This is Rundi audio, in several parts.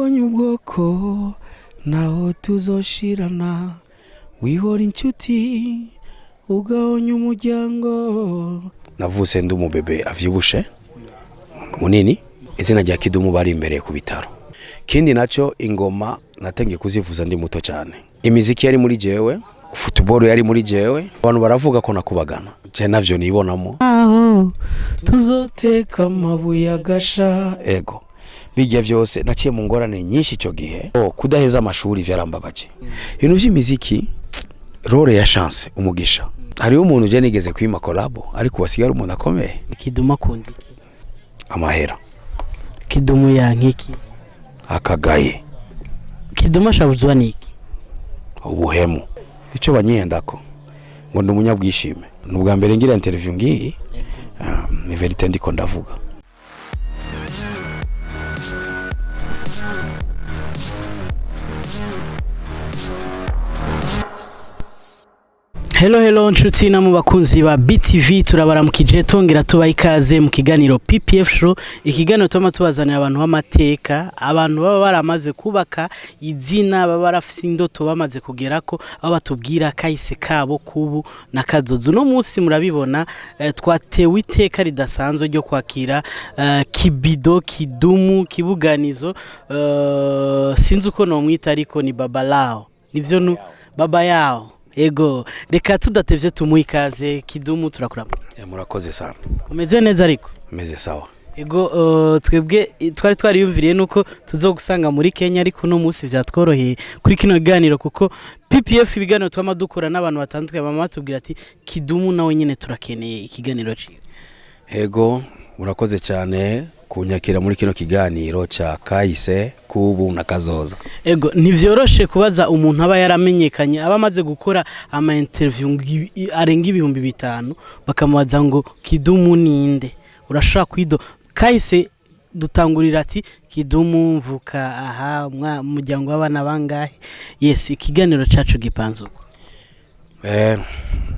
Wihonye ubwoko naho tuzoshirana, wihora inshuti ugahonya umuryango. Navutse ndi umubebe avyibushe munini. Izina rya Kidumu bari imbereye ku bitaro. Kindi naco, ingoma natangiye kuzivuza ndi muto cyane. Imiziki yari muri jewe, football yari muri jewe. Abantu baravuga ko nakubagana, je navyo nibonamo. Aho tuzoteka amabuye agasha, ego bijya byose naciye mu ngorane nyinshi icyo gihe. Oh, kudaheza amashuri vyarambabaje. Ibintu vy'imiziki, role ya chance, umugisha. Hariho umuntu je nigeze kwima collabo, ariko wasigara umuntu akomeye. Kidumu akunda iki? Amahera. Kidumu yanka iki? Akagaye. Kidumu ashavuzwa n'iki? Ubuhemu. Icyo banyihendako ngo ndi umunyabwishime. Ni ubwa mbere ngira interview ngiyi. Ni vérité ndiko ndavuga. Hello hello nshuti na mu bakunzi ba BTV, turabaramukije tongera tubaha ikaze mu kiganiro PPF Show, ikiganiro tuma tubazanira abantu b'amateka, abantu baba baramaze kubaka izina, baba barafise indoto bamaze kugerako, aho batubwira kahise kabo kubu na kazoza. Uno munsi murabibona, twatewe iteka ridasanzwe ryo kwakira Kibido, Kidumu, Kibuganizo, sinzi uko nomwita, ariko ni baba lao, nivyo nu baba yao. Ego, reka tudatevye tumuhe ikaze. Kidumu, turakurama. Murakoze sana. Umeze neza ariko? Meze sawa. Ego, twebwe twari twariyumviriye nuko tuzogusanga muri Kenya, ariko uno munsi vyatworoheye kuri kino kiganiro, kuko PPF ibiganiro twama dukora n'abantu batandukanye bama batubwira ati Kidumu nawe nyene turakeneye ikiganiro ciwe. Ego, murakoze cyane kunyakira muri kino kiganiro ca kahise kubu na kazoza. Ego, ntivyoroshe kubaza umuntu aba yaramenyekanye, aba amaze gukora ama interview arenga 5000, bakamubaza ngo Kidumu ninde? Urashobora kwido kahise dutangurira ati Kidumu mvuka aha, umuryango w'abana bangahe? Yes, ikiganiro cacu gipanze uko.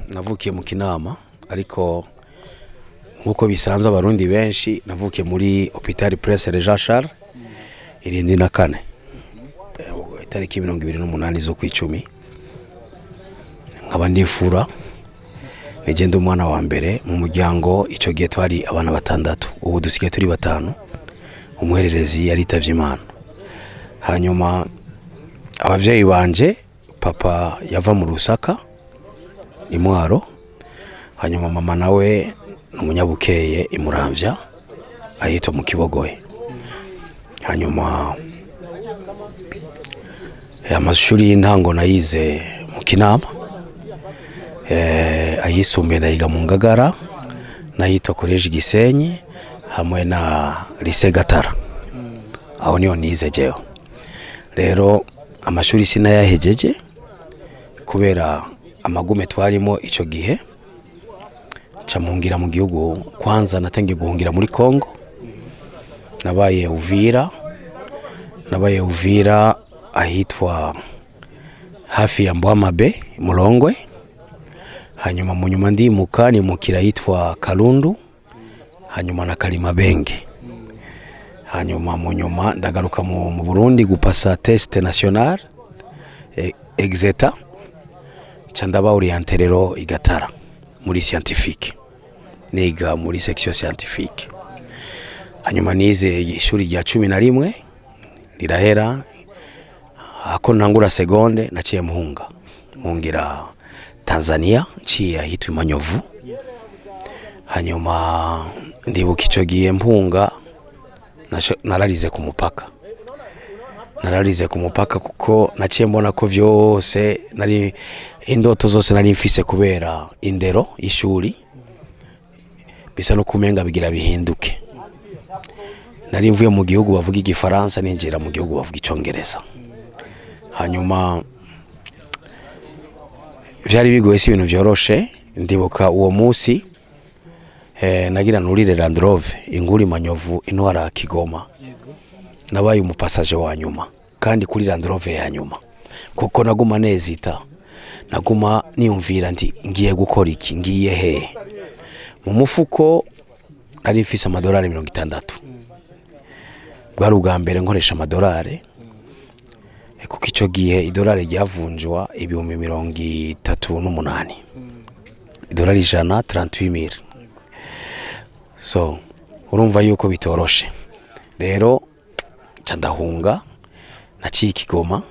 Navukiye mu Kinama, ariko nkuko bisanzwe abarundi benshi, navukiye muri Hôpital Prince Jean Charles 74, itariki 28 z'ukwicumi. Nkaba ndifura nigenda umwana wa mbere mu muryango. Icyo gihe twari abana batandatu, ubu dusigaye turi batanu, umuhererezi yaritavye Imana. Hanyuma abavyeyi banje, papa yava mu Rusaka imwaro, hanyuma mama nawe ni umunyabukeye imuramvya ahitwa mu Kibogoye. Hanyuma amashuri y'intango nayize mu Kinama, ayisumbuye ndayiga mu Ngagara n'ahitwa Collège Gisenyi hamwe na Lycée Gatara. Aho niho nize jewe. Rero amashuri sinayahejeje kubera amagume twarimo ico gihe. Ca mpungira mu gihugu. Kwanza natangiye guhungira muri Congo, nabaye Uvira, nabaye Uvira ahitwa hafi ya Mbwamabe Mulongwe. Hanyuma mu nyuma ndimuka nimukira ahitwa Kalundu, hanyuma na Kalimabenge. Hanyuma mu nyuma ndagaruka mu Burundi gupasa test national exeta, ca ndaba orienté rero igatara muri scientifique, niga muri section scientifique. Hanyuma nize ishuri rya 11 rirahera, ako ntangura seconde naciye muhunga, mpungira Tanzania, nciye ahitwa Manyovu. Hanyuma ndibuka ico gihe mpunga nararize ku mupaka, nararize ku mupaka, kuko naciye mbona ko vyose nari indoto zose nari mfise kubera indero y'ishuri bisa no kumenga bigira bihinduke. Nari mvuye mu gihugu bavuga igifaransa, ninjira mu gihugu bavuga icongereza. Hanyuma vyari bigoye, si ibintu vyoroshe. Ndibuka uwo munsi, nagira nurire Land Rover inguri Manyovu intwara Kigoma. Nabaye umu passager wa nyuma kandi kuri Land Rover ya nyuma, kuko naguma nezita, naguma niyumvira nti ngiye gukora iki, ngiye hehe? Mu mufuko nari mfise amadolari 60. Bwari ubwa mbere nkoresha amadolari. Kuko ico gihe idolari ryavunjwa 38,000, idolari 100, 38,000. So urumva yuko bitoroshe. Rero nca ndahunga, naciye i Kigoma,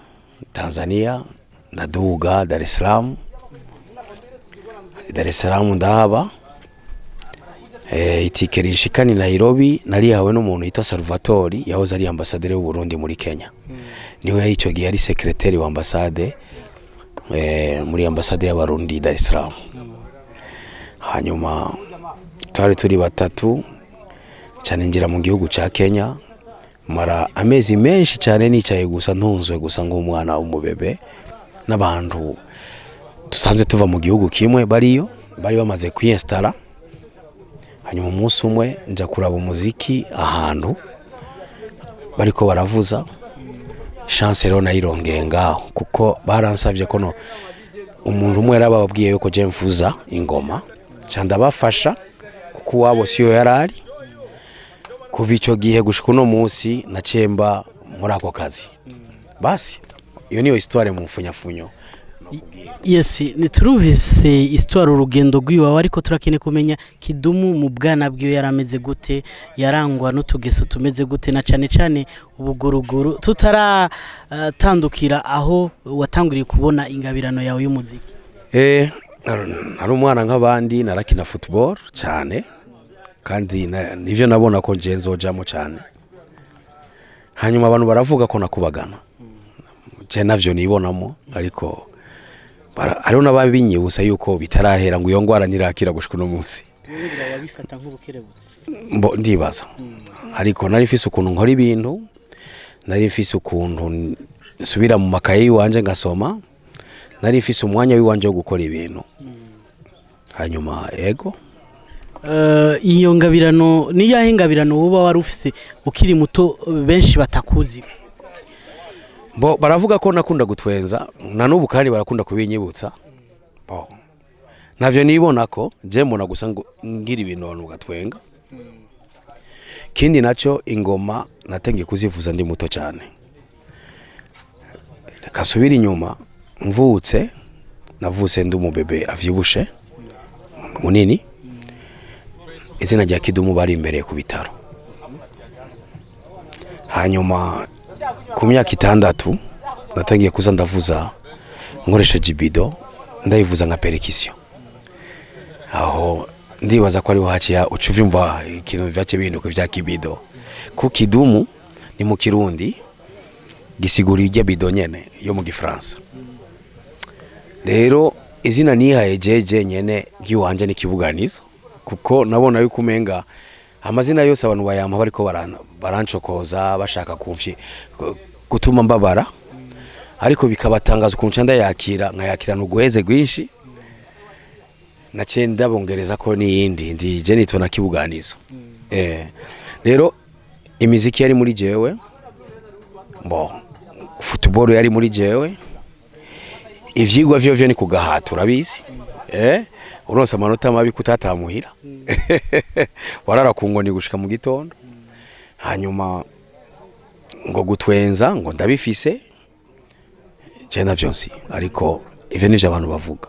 Tanzania, ndaduga Dar es Salaam. Dar es Salaam ndahaba. Itike rinshikana i Nairobi narihawe n'umuntu yitwa Salvatori, yahoze ari ambasaderi w'u Burundi muri Kenya. Niwe ico gihe yari secrétaire wa ambasade, muri ambasade y'Abarundi i Dar es Salaam. Hanyuma twari turi batatu cyane, ngira mu gihugu ca Kenya mara amezi menshi cyane nicaye gusa, ntunzwe gusa nk'umwana w'umubebe n'abantu dusanzwe tuva mu gihugu kimwe, bariyo bari bamaze kwiyinstalla. Hanyuma umunsi umwe nja kuraba umuziki ahantu bariko baravuza. Chance rero nayirongeye ngaho, kuko baransavye ko no umuntu umwe yarababwiye yuko je mvuza ingoma, ca ndabafasha kuko uwabo siyo yarari. Kuva ico gihe gushika uno munsi naciye mba muri ako kazi. Basi iyo niyo histoire mu mfunyafunyo. Yes, niturumvise histoire, urugendo rw'iwawe, ariko turakeneye kumenya Kidumu mu bwana bwiwe yarameze gute, yarangwa n'utugeso tumeze gute, na cane cane ubuguruguru, tutaratandukira aho watanguriye kubona ingabirano yawe y'umuziki. Nari umwana nk'abandi, narakina football cyane, kandi nivyo nabona ko nje nzojamo cyane. Hanyuma abantu baravuga ko nakubagana, je navyo nibonamo, ariko hariho n'ababinyibutsa yuko bitarahera, ngo iyo ngwara ntirakira gushika uno munsi. Wabifata nk'ubukerebutsi? Mbo ndibaza, ariko nari mfise ukuntu nkora ibintu, nari mfise ukuntu nsubira mu makaye y'iwanje ngasoma, nari mfise umwanya w'iwanje wo gukora ibintu. Hanyuma ego. Iyo ngabirano ni yahe ngabirano woba wari ufise ukiri muto benshi batakuzi? Bo baravuga ko nakunda gutwenza, na n'ubu kandi barakunda kubinyibutsa. Bo navyo nibona ko je mbona gusa ngo ngira ibintu abantu bagatwenga. Kindi naco, ingoma natangiye kuzivuza ndi muto cyane. Reka subira inyuma. Mvutse, navutse ndi umubebe avyibushe munini. Izina rya Kidumu bari imbere ku bitaro. Hanyuma ku myaka 6 natangiye kuza ndavuza nkoresheje ibido, ndayivuza nka percussion. Aho ndibaza ko ariho haciye uca uvyumva ikintu vyace bihinduka vya kibido, ku Kidumu ni mu Kirundi gisigura irya bido nyene yo mu Gifaransa. Rero izina nihaye jeje nyene ry'iwanje ni Kibuganizo, kuko nabona yuko umenga amazina yose abantu bayampa bariko barancokoza, bashaka kumfye gutuma mbabara, ariko bikabatangaza ukuntu nca ndayakira, nkayakirana uguheze rwinshi. Naciye ndabongereza ko n'iyindi ndi je nitwa na Kibuganizo. Rero imiziki yari muri jewe, bo football yari muri jewe, ivyigwa vyo vyo ni kugahata, urabizi. Uronse amanota mabi kutatamuhira, warara ku ngoni gushika mu gitondo. Hanyuma ngo gutwenza ngo ndabifise je navyo nsi, ariko ivyo nivyo abantu bavuga.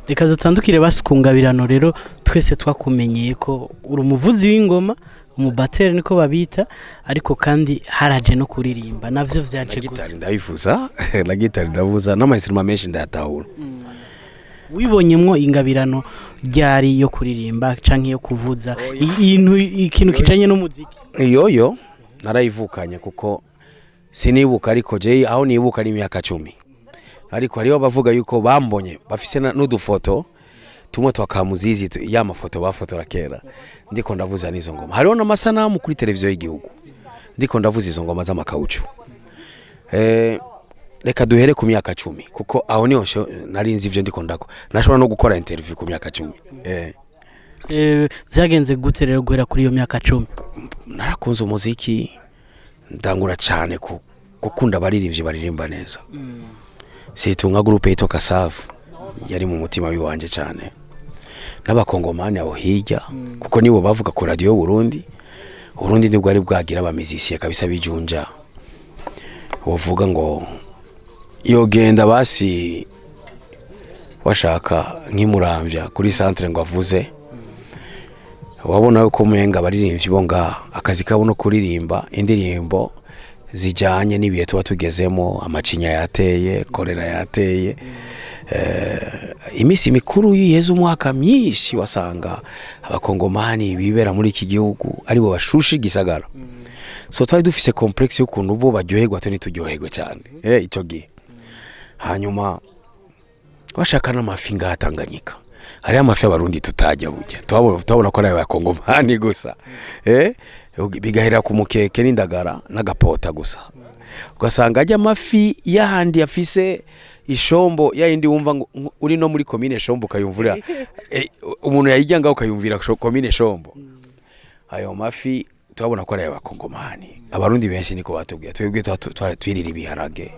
Reka dutandukire basi ku ngabirano. Rero twese twakumenyeye ko uri umuvuzi w'ingoma, umubateri niko babita, ariko kandi haraje no kuririmba, navyo Na vyaje gute? Gitari ndayivuza, na gitari ndavuza, n'ama instruments menshi ndayatahura. Wibonyemwo ingabirano ryari yo kuririmba canke yo kuvuza ikintu kijanye n'umuziki? Iyoyo narayivukanye, kuko sinibuka, ariko je aho nibuka ni imyaka 10. Ariko hariho bavuga yuko bambonye bafise n'udufoto tumwe twa kamuzizi, ya mafoto bafotora kera, ndiko ndavuza n'izo ngoma. Hariho n'amasanamu kuri televiziyo y'igihugu ndiko ndavuza izo ngoma z'amakawucu. Reka duhere ku myaka 10, kuko aho niho nari nzi ivyo ndiko ndako, nashobora no gukora interview ku myaka 10. Vyagenze gute rero guhera kuri iyo myaka 10? Narakunze umuziki, ndangura cyane gukunda abaririmbyi baririmba neza, surtout nka groupe yitwa Kasavu yari mu mutima wiwanje cyane, n'abakongomani aho hirya, kuko nibo bavuga ku radio y'u Burundi. Uburundi nibwo ari bwagira aba musiciens kabisa bijunja. Wovuga ngo yogenda basi washaka nk'imuramvya kuri centre ngo avuze, wabona yuko umenga abaririmbyi bo ngaha akazi kabo no kuririmba indirimbo zijanye n'ibihe tuba tugezemo. Amacinya yateye, korera yateye, iminsi mikuru yiheze umwaka myinshi, wasanga abakongomani bibera muri iki gihugu aribo bashusha igisagara. So twari dufise complexe y'ukuntu bo baryoherwa, twe ntituryoherwe cyane ico gihe. Hanyuma bashaka n'amafi ngaha Tanganyika, hariho amafi abarundi tutajya burya, tuhabona ko ari abakongomani gusa, bigahera ku mukeke n'indagara n'agapota gusa. Ugasanga ajya amafi yahandi afise ishombo yayindi wumva ngo uri no muri komine Shombo ukayumvira, umuntu yayijya ngaho ukayumvira komine Shombo. Ayo mafi turabona ko ari ay'abakongomani. Abarundi benshi niko batubwiye. Twebwe twirira ibiharage,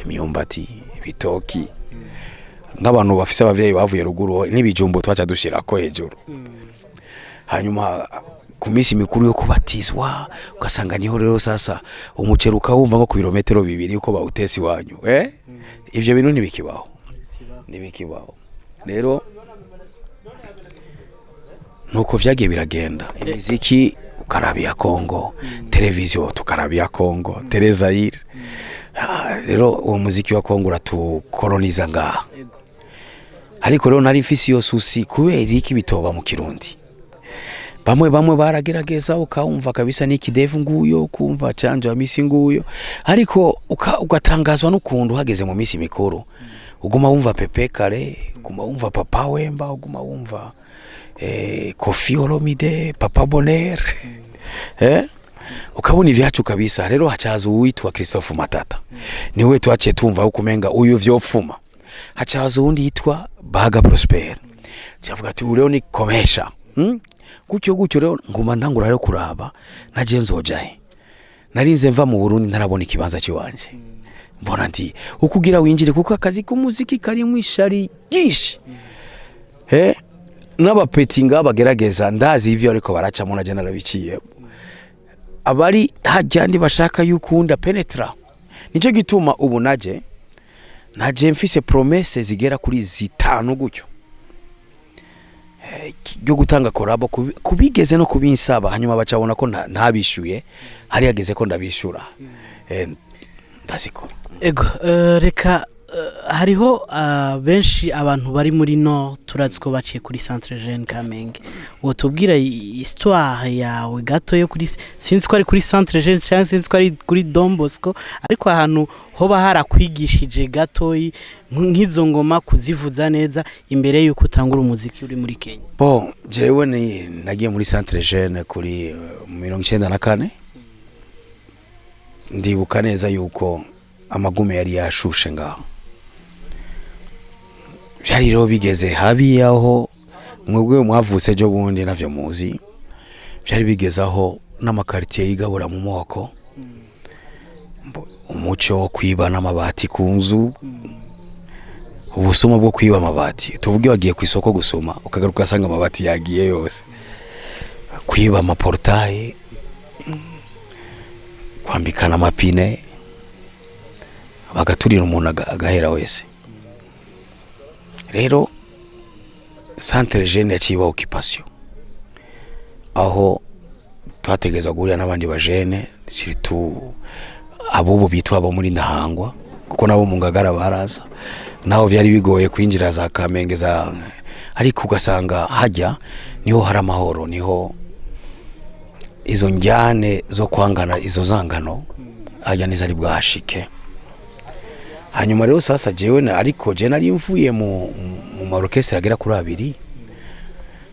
imyumbati, ibitoki, nk'abantu bafise abavyeyi bavuye ruguru, n'ibijumbu twaca dushirako hejuru. Hanyuma ku minsi mikuru yo kubatizwa ugasanga niho rero sasa umuceri ukawumva nko ku birometero 2 uko bawutese iwanyu. Ivyo bintu ntibikibaho, ntibikibaho. Rero nuko vyagiye biragenda. Imiziki ukaraba iya Kongo, televiziyo tukaraba iya Kongo, Télé Zaïre. Rero uwo muziki wa Kongo uratukoloniza ngaha. Ariko rero nari mfise iyo souci: kubera iki bitoba mu Kirundi? Bamwe bamwe baragerageza, ukawumva kabisa n'ikidevu nguyo, ukumva canje wa misi nguyo, ariko ugatangazwa n'ukuntu hageze mu misi mikuru uguma wumva Pepe Kare, uguma wumva Papa Wemba, uguma wumva Koffi Olomide, Papa Bonheur, ukabona ivyacu kabisa. Rero hacaza uwitwa Christophe Matata, niwe twaciye tumva ukumenga uyu vyopfuma. Hacaza uwundi yitwa Baga Prosper, cavuga ati ureo ni komesha, Gutyo gutyo rero nguma ntangura rero kuraba naje nzoja he. Narinze mva mu Burundi ntarabona ikibanza ciwanje. Mbona nti ukugira winjire, kuko akazi k'umuziki karimwo ishari ryinshi, n'abapeti ngaba bagerageza, ndazi ivyo ariko baracamo, naje narabiciye. Abari hajya ndi bashaka yukunda penetra. Nico gituma ubu naje mfise promesse zigera kuri 5 gutyo ryo gutanga collabo kubigeze no kubinsaba. Hanyuma bacabona ko ntabishuye, hari hageze ko ndabishura, ndazikora. Ego, reka hariho benshi abantu bari muri no turazi ko baciye kuri Centre Jeune Kamenge. Wotubwira histoire yawe gato yo kuri, sinzi ko ari kuri Centre Jeune cyangwa sinzi ko ari kuri Don Bosco, ariko ahantu hoba harakwigishije gatoyi nk'izo ngoma kuzivuza neza imbere yuko utangura umuziki uri muri Kenya? Bon, jewe ni nagiye muri Centre Jeune kuri 94. Ndibuka neza yuko amagume yari yashushe ngaho, byari rero bigeze habi aho mwebwe mwavutse ejo bundi navyo muzi. Byari bigeze aho n'amakaritiye yigabura mu moko, umuco wo kwiba n'amabati ku nzu, ubusuma bwo kwiba amabati. Tuvuge wagiye ku isoko gusuma, ukagaruka ugasanga amabati yagiye yose. Kwiba ama portails, kwambikana amapine, bagaturira umuntu agahera wese. Rero Centre Jeune yaciye iba occupation, aho twategereza guhurira n'abandi bajene, surtout abubu bitwa abo muri Ntahangwa, kuko nabo mu Ngagara baraza. Naho byari bigoye kwinjira za Kamenge za, ariko ugasanga hajya niho hari amahoro, niho izo njyane zo kwangana, izo zangano hajya neza ari bwashike. Hanyuma rero sasa jewe ariko je nari mvuye mu ma orchestre agera kuri abiri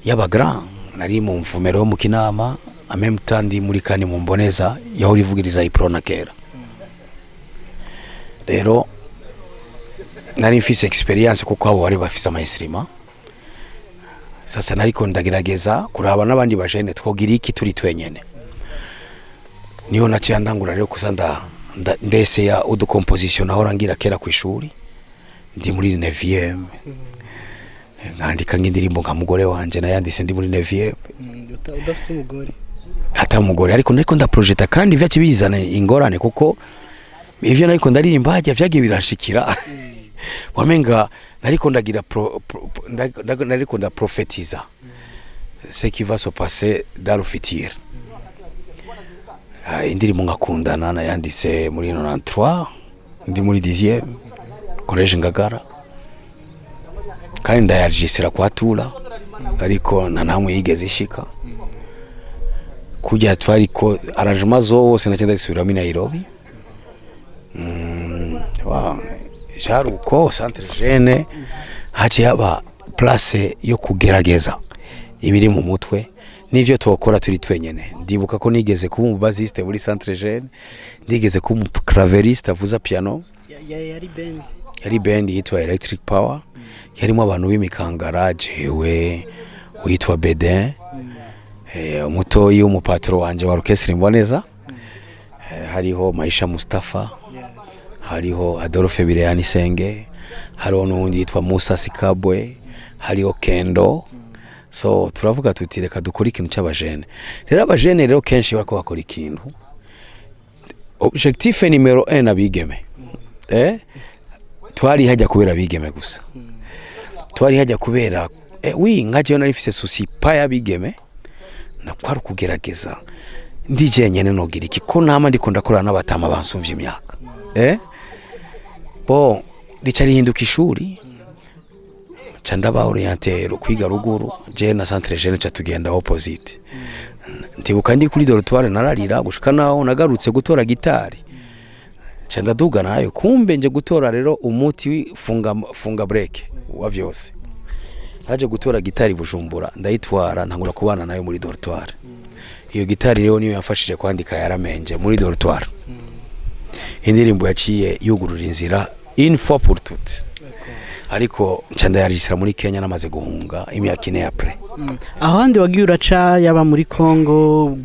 y'aba grand. Nari mu mvumero yo mu Kinama, en même temps ndi muri kani mu Mboneza yaho rivugiriza Uprona kera. Rero nari mfise expérience kuko abo bari bafise ama instruments. Sasa nariko ndagerageza kuraba n'abandi bajene twogira iki turi twenyene. Niho naciye ndangura rero kusa ndeseya udu composition nahora ngira kera ku ishuri ndi muri 9e, nkandika nk'indirimbo nka mugore wanje nayanditse ndi muri 9e. Udafite umugore? Ata mugore, ariko nariko ndaprojeta, kandi vyaci bizana ingorane kuko Ivyo nariko ndaririmba hajya vyagiye biranshikira, wamenga nariko ndagira nariko ndaprofetiza ce qui va se passer dans le futur. Ah, indirimbo ngakundana nayanditse muri 93, ndi muri 10e collège Ngagara, kandi ndayaregistra kwa Tula, ariko nta namwe yigeze ishika. Kujya twariko arrangement zose nacyo ndazisubiramo i Nairobi. Wow. Jari uko centre jeune haciye haba place yo kugerageza ibiri mu mutwe n'ivyo twokora turi twenyene. Ndibuka ko nigeze kuba umubassiste muri centre jeune, ndigeze kuba umuclaviériste avuza piano. Yari band? Yari band yitwa Electric Power, yarimo abantu b'imikangara, jewe, witwa Bedin, umutoyi w'umupatro wanje wa orchestre Imboneza, hariho Maisha Mustafa, hariho Adolphe Bireyani Senge, hariho n'uwundi yitwa Musa Sikabwe, hariho Kendo. So turavuga tuti reka dukore ikintu cy'abajene. Rero abajene rero kenshi bariko bakora ikintu, objectif numéro 1 abigeme. Twari hajya kubera abigeme gusa, twari hajya kubera oui, nka jewe nari mfise souci pa y'abigeme, na kwari ukugerageza ndi jenyene nogira iki ko nama ndiko ndakorana n'abatama bansumvye imyaka. Bon, rica rihinduka ishuri, ca ndaba orienté kwiga ruguru, je na centre jeune ca tugenda opposite. Ndibuka ndi kuri dortoir nararira gushika naho nagarutse gutora gitari, ca ndaduga nayo, kumbe nje gutora rero umuti funga funga break wa vyose. Naje gutora gitari Bujumbura, ndayitwara, ntangura kubana nayo muri dortoir. Iyo gitari rero niyo yamfashije kwandika Yaramenje muri dortoir, indirimbo yaciye yugurura inzira une fois pour toutes, ariko nca ndayaregistra muri Kenya namaze guhunga imyaka 4 après. Aho handi wagiye uraca, yaba muri Congo,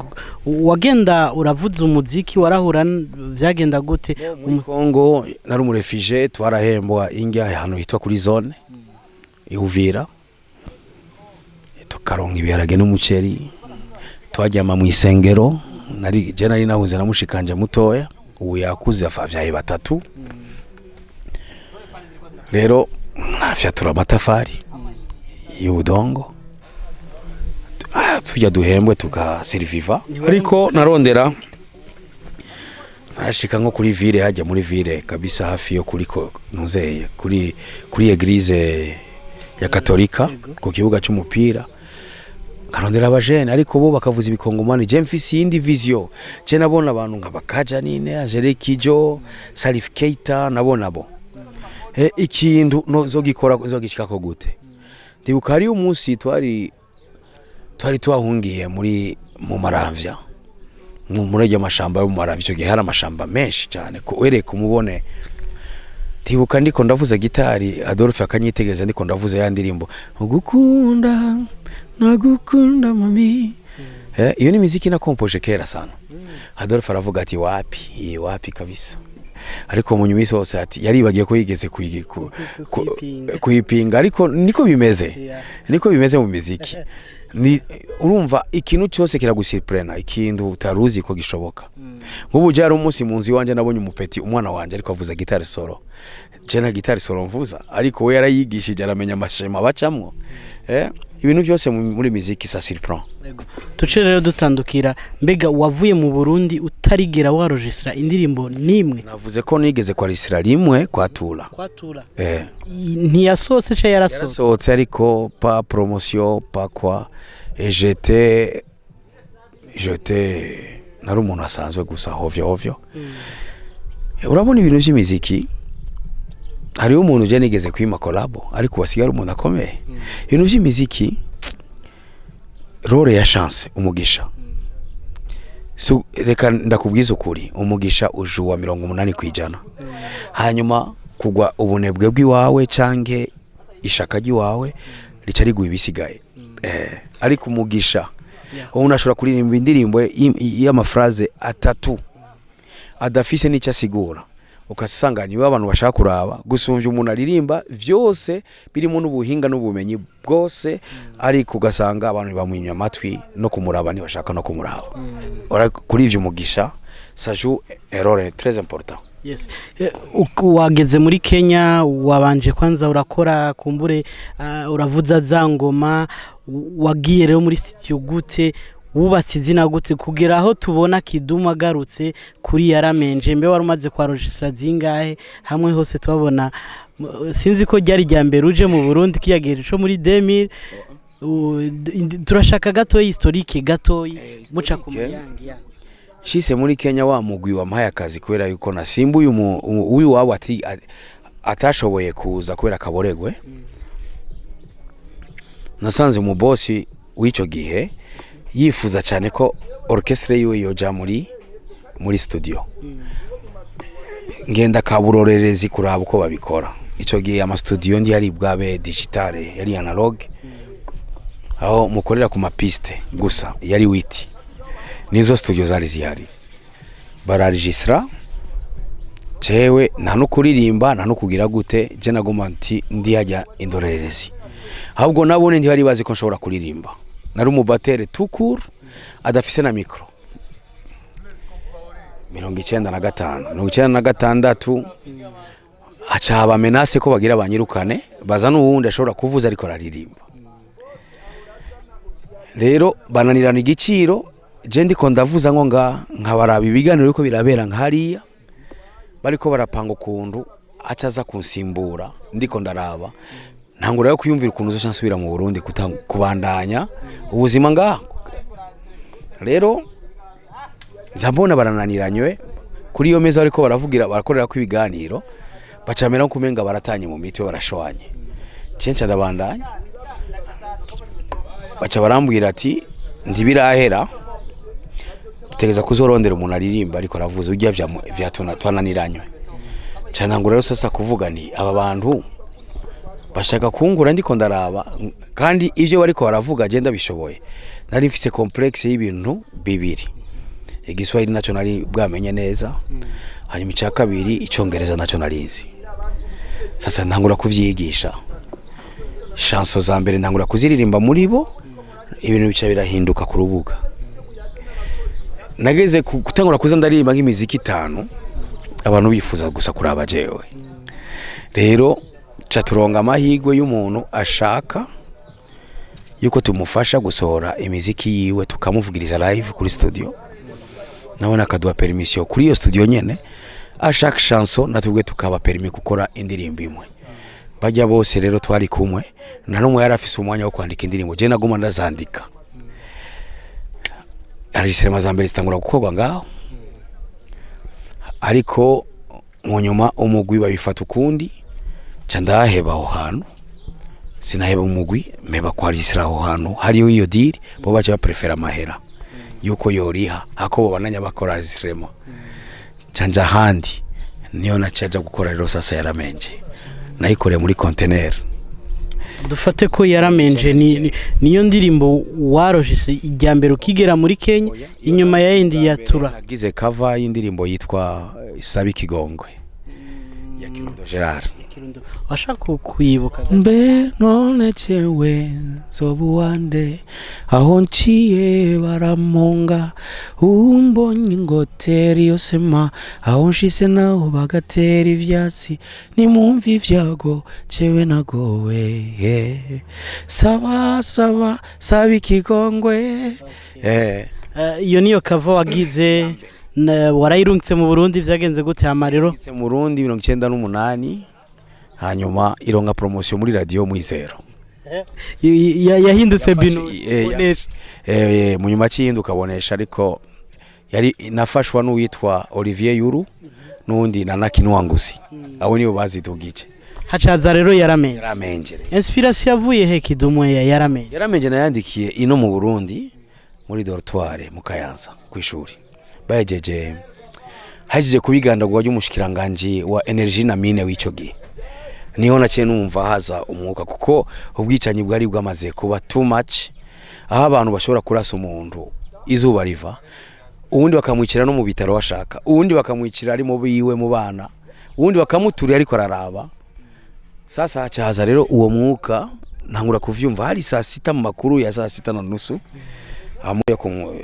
wagenda uravuza umuziki, warahura vyagenda gute? Muri Congo nari umuréfugié, twarahembwa indya ahantu hitwa kuri zone i Uvira, tukaronka ibiharage n'umuceri, twajyama mu isengero. Nari je nari nahunze na mushikanje mutoya, ubu yakuze avyaye batatu. Rero nafyatura amatafari y'ubudongo, tujya duhembwe tukaseriviva, ariko narondera narashika nko kuri ville, hajya muri ville kabisa, hafi yo kuri ntuzeye kuri église ya Katolika, ku kibuga cy'umupira, nkarondera abajene, ariko bo bakavuza ibikongomani. Je mfise iyindi vision, je nabona abantu nka Bakaja Nine, Angelique Kijo, Salif Keita, nabona bo ikintu nzogikora nzogishikako gute. Ndibuka hariyo umunsi twari twahungiye muri mu Maramvya, muri iryo mashamba yo mu Maramvya. Icyo gihe hari amashamba menshi cyane wereka umubone. Ndibuka ndiko ndavuza gitari, Adolphe akanyitegereza ndiko ndavuza ya ndirimbo ugukunda nagukunda mami. Iyo ni miziki nakompoje kera sana. Adolphe aravuga ati wapi, iyi wapi kabisa, ariko mu nyuma yose ati yaribagiye ko yigeze Kuyipinga. Kuyipinga, ariko niko bimeze. Niko bimeze mu miziki. Ni urumva ikintu cyose kiragusurprena, ikintu utaruzi ko gishoboka. Nk'ubu jari umunsi mu nzu iwanje nabonye umupetit, umwana wanje, ariko avuza gitari solo. Je na gitari solo mvuza, ariko we yarayigishije, aramenya amashema bacamwo. Ibintu byose muri miziki ça surprend. Tuce rero dutandukira, mbega wavuye mu Burundi utarigera waregistra indirimbo nimwe? Navuze ko nigeze kwarisira rimwe kwatura. Kwatura? Eh. Ntiyasohotse ca yarasohotse? Yarasohotse, ariko pas promotion, pas quoi, et j'étais nari umuntu asanzwe gusa hovyo hovyo. Urabona ibintu by'imiziki, hariho umuntu uje nigeze kwima collabo, ariko wasigara umuntu akomeye. Ibintu by'imiziki, role ya chance, umugisha. Reka ndakubwiza ukuri, umugisha ujuwa 80%, hanyuma kugwa ubunebwe bw'iwawe canke ishaka ry'iwawe rica riguha ibisigaye. Ariko umugisha, wowe unashobora kuririmba indirimbo y'amaphrase atatu adafise n'icyo asigura, ukasanga niwe abantu bashaka kuraba gusumvya umuntu aririmba vyose birimo n'ubuhinga n'ubumenyi bwose, ariko ugasanga abantu bamwinya amatwi no kumuraba ntibashaka no kumuraba. Kuri ivyo umugisha ça joue un rôle très important. Yes. Wageze muri Kenya, wabanje kwanza urakora kumbure, uravuza za ngoma. Wagiye rero muri studio gute? Wubatse izina gute kugera aho tubona Kidumu agarutse kuri Yaramenje? Mbe wari umaze kwa registra zingahe hamwe hose tubabona? Sinzi ko ryari rya mbere uje mu Burundi kiya gihe co muri 2000. Turashaka gatoyi historique, gatoyi muca ku muyangi ya. Shise muri Kenya, wa mugwi wampaye akazi kubera yuko nasimbuye uyu wabo ati atashoboye kuza kubera kaboregwe. Nasanze mu bosi w'ico gihe yifuza cyane ko orchestre yiwe yoja muri studio. Ngenda kaburorerezi kuraba uko babikora. Ico gihe ama studio ndi yari bwabe digitale, yari analogue, aho mukorera ku mapiste gusa, yari huit, nizo studio zari zihari. Bararegistra, jewe nta no kuririmba, nta no kugira gute, je naguma nti ndi hajya indorerezi. Ahubwo nabone ntibari bazi ko nshobora kuririmba, nari umubatteur tout court adafise na micro. 95, 96, haca haba menace ko bagira banyirukane, bazana uwundi ashobora kuvuza ariko araririmba. Rero bananirana igiciro. Je ndiko ndavuza ngo nga nkabaraba ibiganiro yuko birabera nka hariya bariko barapanga ukuntu aca aza kunsimbura. Ndiko ndaraba, ntangura yo kwiyumvira ukuntu uzoca nsubira mu Burundi kubandanya ubuzima ngaha. Rero nza mbona barananiranywe kuri iyo meza bariko baravugira, barakorera ko ibiganiro, bacamera nko kumenga baratanye mu mitwe, barashwanye. Cenca ndabandanya, baca barambwira ati ntibirahera, dutegereza kuzorondera umuntu aririmba ariko aravuza ujya vya twananiranywe. Ca ntangura rero sasa kuvuga ni aba bantu bashaka kungura, ndiko ndaraba kandi ivyo bariko baravuga je ndabishoboye. Nari mfise complexe y'ibintu bibiri: igiswahili naco nari bwamenye neza, hanyuma icya kabiri icongereza naco narinzi. Sasa ntangura kuvyigisha, chansons za mbere ntangura kuziririmba muri bo, ibintu bica birahinduka ku rubuga. Nageze gutangura kuza ndaririmba nk'imiziki itanu, abantu bifuza gusa kuraba jewe. Rero ca turonga amahirwe y'umuntu ashaka yuko tumufasha gusohora imiziki yiwe, tukamuvugiriza live kuri studio, nabona akaduha permission kuri iyo studio nyene ashaka chanson, natubwe tukaba permis gukora indirimbo imwe. Bajya bose rero twari kumwe, nta n'umwe yari afise umwanya wo kwandika indirimbo, je naguma ndazandika. Enregistrement za mbere zitangura gukorwa ngaho, ariko mu nyuma umugwi babifata ukundi, ca ndaheba aho hantu. Sinaheba umugwi, mpeba kwarisira aho hantu hariyo iyo deal. Bo baca baprefera amahera yuko yoriha hako bobananya bakora enregistrement. Ca nja ahandi, niyo naca gukora rero sasa Yaramenje, nayikoreye muri conteneur. Dufate ko Yaramenje niyo ndirimbo waroshije ijya mbere ukigera muri Kenya, inyuma ya yindi ya Tura? Nagize cover y'indirimbo yitwa Sabi Kigongwe ya Kirundo Gerard. Washaka kuyibuka? Mbe none cewe nzobuwande, aho nciye baramonga, umbonye ingoteri yosema, aho nshitse naho bagatera ivyatsi, nimumva ivyago cewe nagowe, yeah. Saba saba saba ikigongwe, eh. Iyo niyo cover wagize, warayirungitse mu Burundi? Vyagenze gute hama rero? Mu Burundi 98, hanyuma ironka promotion muri radio Mwizero. Yahindutse bino Bonesha. Mu nyuma cy'ihinduka Bonesha, ariko yari nafashwa n'uwitwa Olivier Yuru n'uwundi na Nakinwangusi, abo nibo bazidugije. Hacaza rero Yaramenje. Yaramenje. Inspiration yavuye he, Kidumu, ya Yaramenje? Yaramenje nayandikiye ino mu Burundi, muri dortoir mu Kayanza kwishuri, bahejeje hajeje kubigandagurwa ry'umushikiranganje wa énergie na mines w'ico gihe. Niho naciye numva haza umwuka, kuko ubwicanyi bwari bwamaze kuba too much, aho abantu bashobora kurasa umuntu izuba riva, uwundi bakamwicira no mu bitaro bashaka, uwundi bakamwicira ari mu biwe mu bana, uwundi bakamuturira ariko araraba. Sasa haca rero uwo mwuka, ntangura kuvyumva hari saa sita, mu makuru ya saa sita na nusu, amuya ku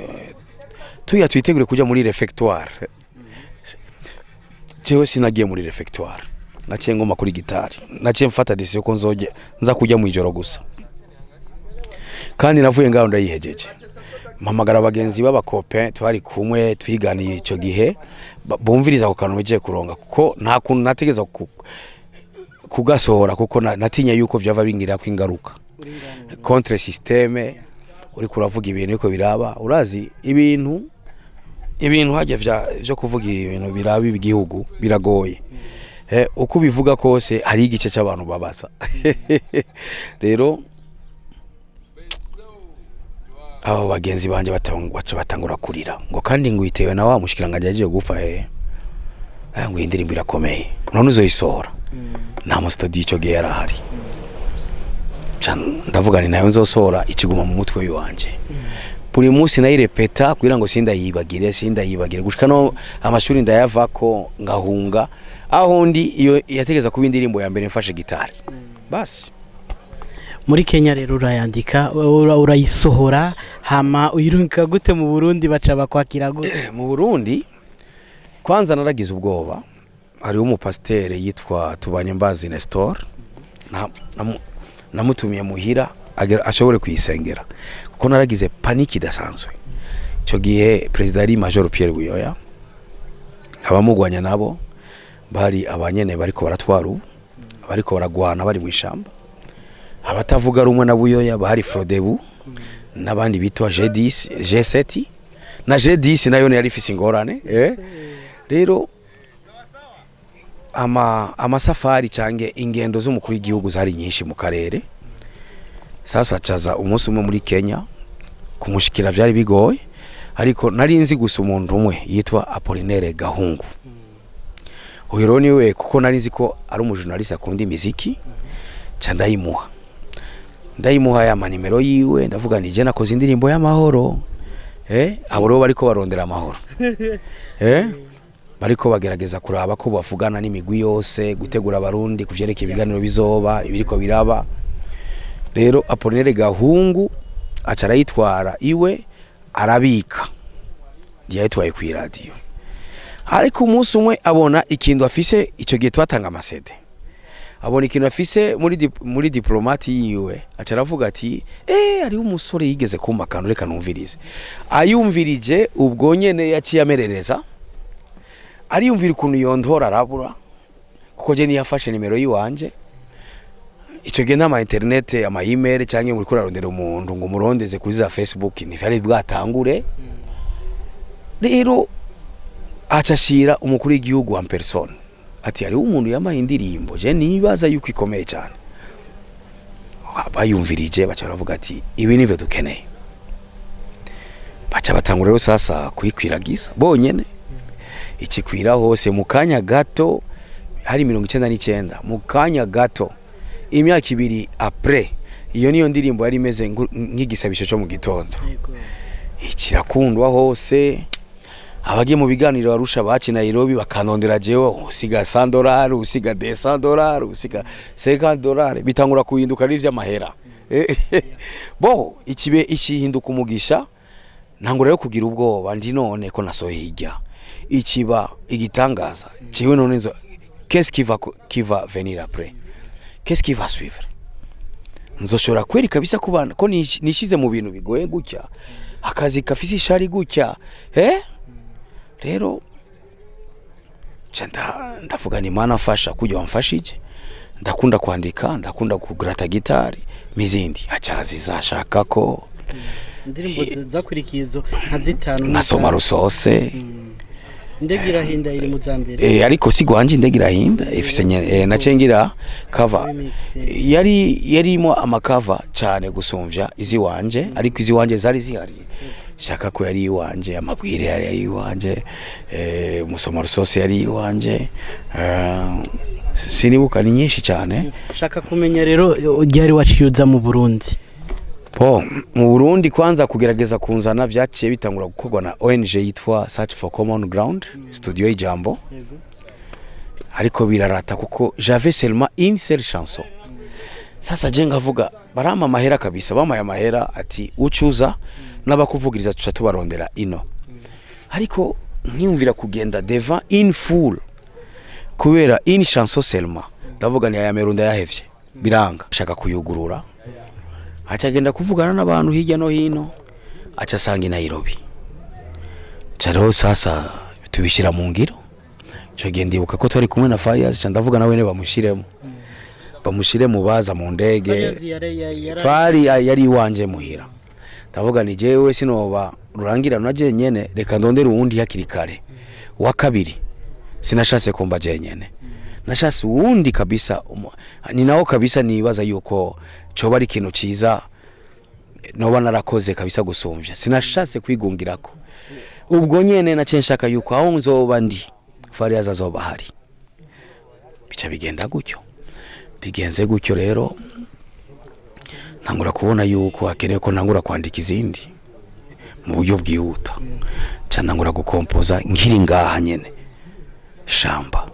tuya twitegure kuja muri réfectoire. Jewe sinagiye muri réfectoire, naciye ngoma kuri gitari, naciye mfata décision ko nzoje nza kujya mu ijoro gusa. Kandi navuye ngaho ndayihejeje, mpamagara abagenzi b'aba copains twari kumwe twiganiye ico gihe, bumviriza ako kantu bigiye kuronga, kuko nta kuntu nategeza kugasohora, kuko natinya yuko vyava bingirako ingaruka contre système. Uriko uravuga ibintu ariko biraba, urazi ibintu hajya vyo kuvuga ibintu biraba igihugu biragoye. Uko ubivuga kose hari igice c'abantu babaza. Rero abo bagenzi banje baca batangura kurira ngo kandi ngo itewe na wa mushikiranganje yagiye gupfa. Ngo iyi ndirimbo irakomeye, none uzoyisohora? Nta mu studio ico gihe yarahari. Ca ndavuga ni nayo nzosohora, ikiguma mu mutwe wanje. Buri munsi nayirepeta kugira ngo sindayibagire, sindayibagire, gushika no amashuri ndayavako ngahunga. Aho ndi iyo yategeza kuba indirimbo ya mbere mfashe gitari basi. Muri Kenya rero urayandika, urayisohora, hama uyirungika gute mu Burundi? Baca bakwakira gute? Mu Burundi kwanza naragize ubwoba. Hariho umupasiteri yitwa Tubanye Mbazi Nestor, namutumiye muhira ashobore kuyisengera, kuko naragize panique idasanzwe. Icyo gihe perezida yari Major Pierre Buyoya, abamugwanya nabo bari abanyene bariko baratwara ubu, bariko baragwana bari mu ishamba. Abatavuga rumwe na Buyoya bahari Frodebu n'abandi bitwa G10, G7 na G10 nayo yari ifise ingorane. Rero amasafari cange ingendo z'umukuru w'igihugu zari nyinshi mu karere. Sasa caza umunsi umwe muri Kenya, kumushikira vyari bigoye, ariko nari nzi gusa umuntu umwe yitwa Apollinaire Gahungu. Uyu rero niwe, kuko nari nzi ko ari umujournaliste akunda imiziki, ca ndayimuha ya manimero yiwe. Ndavuga ni je nakoze indirimbo y'amahoro. Abo rero bariko barondera amahoro, bariko bagerageza kuraba ko bavugana n'imigwi yose, gutegura abarundi kuvyerekeye ibiganiro bizoba ibiriko biraba. Rero Apollinaire Gahungu aca arayitwara iwe arabika, ntiyayitwaye kw'iradiyo. Ariko umunsi umwe abona ikintu afise, ico gihe twatanga ama CD, abona ikintu afise muri diplomate yiwe, aca aravuga ati: "Hariho umusore yigeze kumpa akantu, reka numvirize." Ayumvirije ubwo nyene yaciye amerereza, ariyumvira ukuntu yontora arabura, kuko je niyafashe nimero yiwanje. Ico gihe nta internet, ama email canke uriko urarondera umuntu ngo umurondeze kuri za Facebook ntivyari bwatangure. Rero aca ashira umukuru w'igihugu en personne ati: "Hariho umuntu yamaye indirimbo, je nibaza yuko ikomeye cyane." Bayumvirije baca baravuga ati: "Ibi nivyo dukeneye." Baca batangura rero sasa kuyikwiragiza bonyene, ikikwira hose mu kanya gato. Hari 99. Mu kanya gato, imyaka 2 après, iyo niyo ndirimbo yari imeze nk'igisabisho cyo mu gitondo, kirakundwa hose. Abagiye mu biganiro Arusha baci Nairobi bakanondera jewe: usiga $100, usiga $200, usiga $50. Bitangura kuhinduka ari ivy'amahera. Bo ikibe ikihinduka umugisha. Ntangura rero kugira ubwoba, ndi none ko nasohoye hirya ikiba igitangaza ciwe, none nzo qu'est-ce qui va venir après, qu'est-ce qui va suivre? Nzoshobora kweri kabisa kubana ko nishize mu bintu bigoye gutya, akazi gafise ishari gutya? Rero ca ndavuga ni Mana mfasha kujya wamfashije. Ndakunda kwandika, ndakunda kugrata gitari n'izindi acazi zashaka ko Indirimbo zakurikiye izo nka zitanu. Nkasoma rusose. Indege irahinda iri mu za mbere. Ariko si gwanje. Indege irahinda ifise nace ngira cover. Remix. Yari yarimo ama cover cyane gusumvya izi wanje, ariko izi wanje zari zihari. Shaka ko yari iwanje, amabwire yari iwanje, musoma rusose yari iwanje, sinibuka, ni nyinshi cyane. Shaka kumenya rero ryari waciye uza mu Burundi? Bo mu Burundi kwanza kugerageza kunzana vyaciye bitangura gukorwa na ONG yitwa Search for Common Ground, studio y'Ijambo, ariko birarata kuko j'avais seulement une seule chanson. Sasa je ngavuga barampa amahera kabisa, bamaye amahera ati: "Ucuza n'abakuvugiriza tuca tubarondera ino." Ariko nkiyumvira kugenda devant une foule. Kubera une chanson seulement, ndavuga ni aya meru ndayahevye, biranga shaka kuyugurura. Aca agenda kuvugana n'abantu hirya no hino, aca asanga i Nairobi. Ca rero sasa tubishyira mu ngiro. Ico gihe ndibuka ko twari kumwe na Farious, ca ndavuga nawe ne bamushiremo, bamushire mu baza mu ndege. Twari yari iwanje muhira. Ndavuga ni jewe sinoba rurangiranwa jenyene, reka ndondere uwundi hakiri kare wa kabiri. Sinashatse kumba jenyene, nashatse uwundi kabisa. Ni nawo kabisa nibaza yuko coba ari ikintu ciza noba narakoze kabisa gusumvya. Sinashatse kwigungirako ubwo nyene, naciye nshaka yuko aho nzoba ndi Farious azoba ahari. Bica bigenda gutyo. Bigenze gutyo rero, ntangura kubona yuko hakenewe ko ntangura kwandika izindi mu buryo bwihuta. Ca ntangura gukompoza nkiri ngaha nyene, Shamba.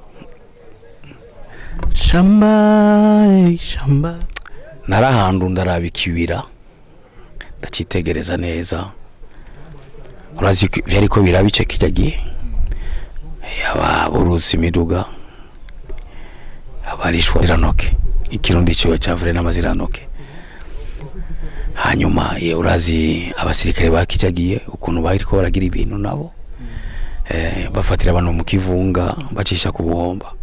Shamba, shamba. Narahandu ndaraba ikibira, ndacitegereza neza. Urazi ko vyariko biraba ico kirya gihe, ababurutse imiduga, abarishwa ziranoke, ikirundi ciwe cavure n'amaziranoke. Hanyuma ye urazi abasirikare bakijagiye ukuntu bariko baragira ibintu nabo, bafatira abantu mu kivunga, bacisha ku buhomba.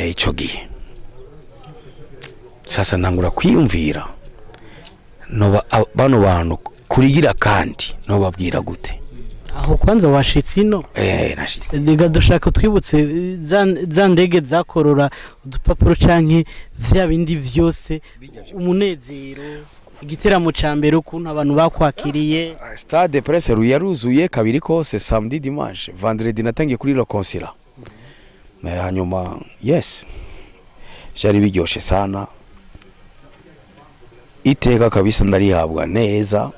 Ico gihe sasa ntangura kwiyumvira noba bano bantu kurigira kandi nobabwira gute? Aho kwanza washitse ino? Nashitse. Reka dushaka twibutse za ndege zakorora udupapuro canke vya bindi vyose, umunezero, igiteramo ca mbere, ukuntu abantu bakwakiriye. Stade Prince yaruzuye kabiri kose, samedi, dimanche. Vendredi natangiye kuri le consulat. Hanyuma yes, vyari biryoshe sana. Iteka kabisa ndarihabwa neza.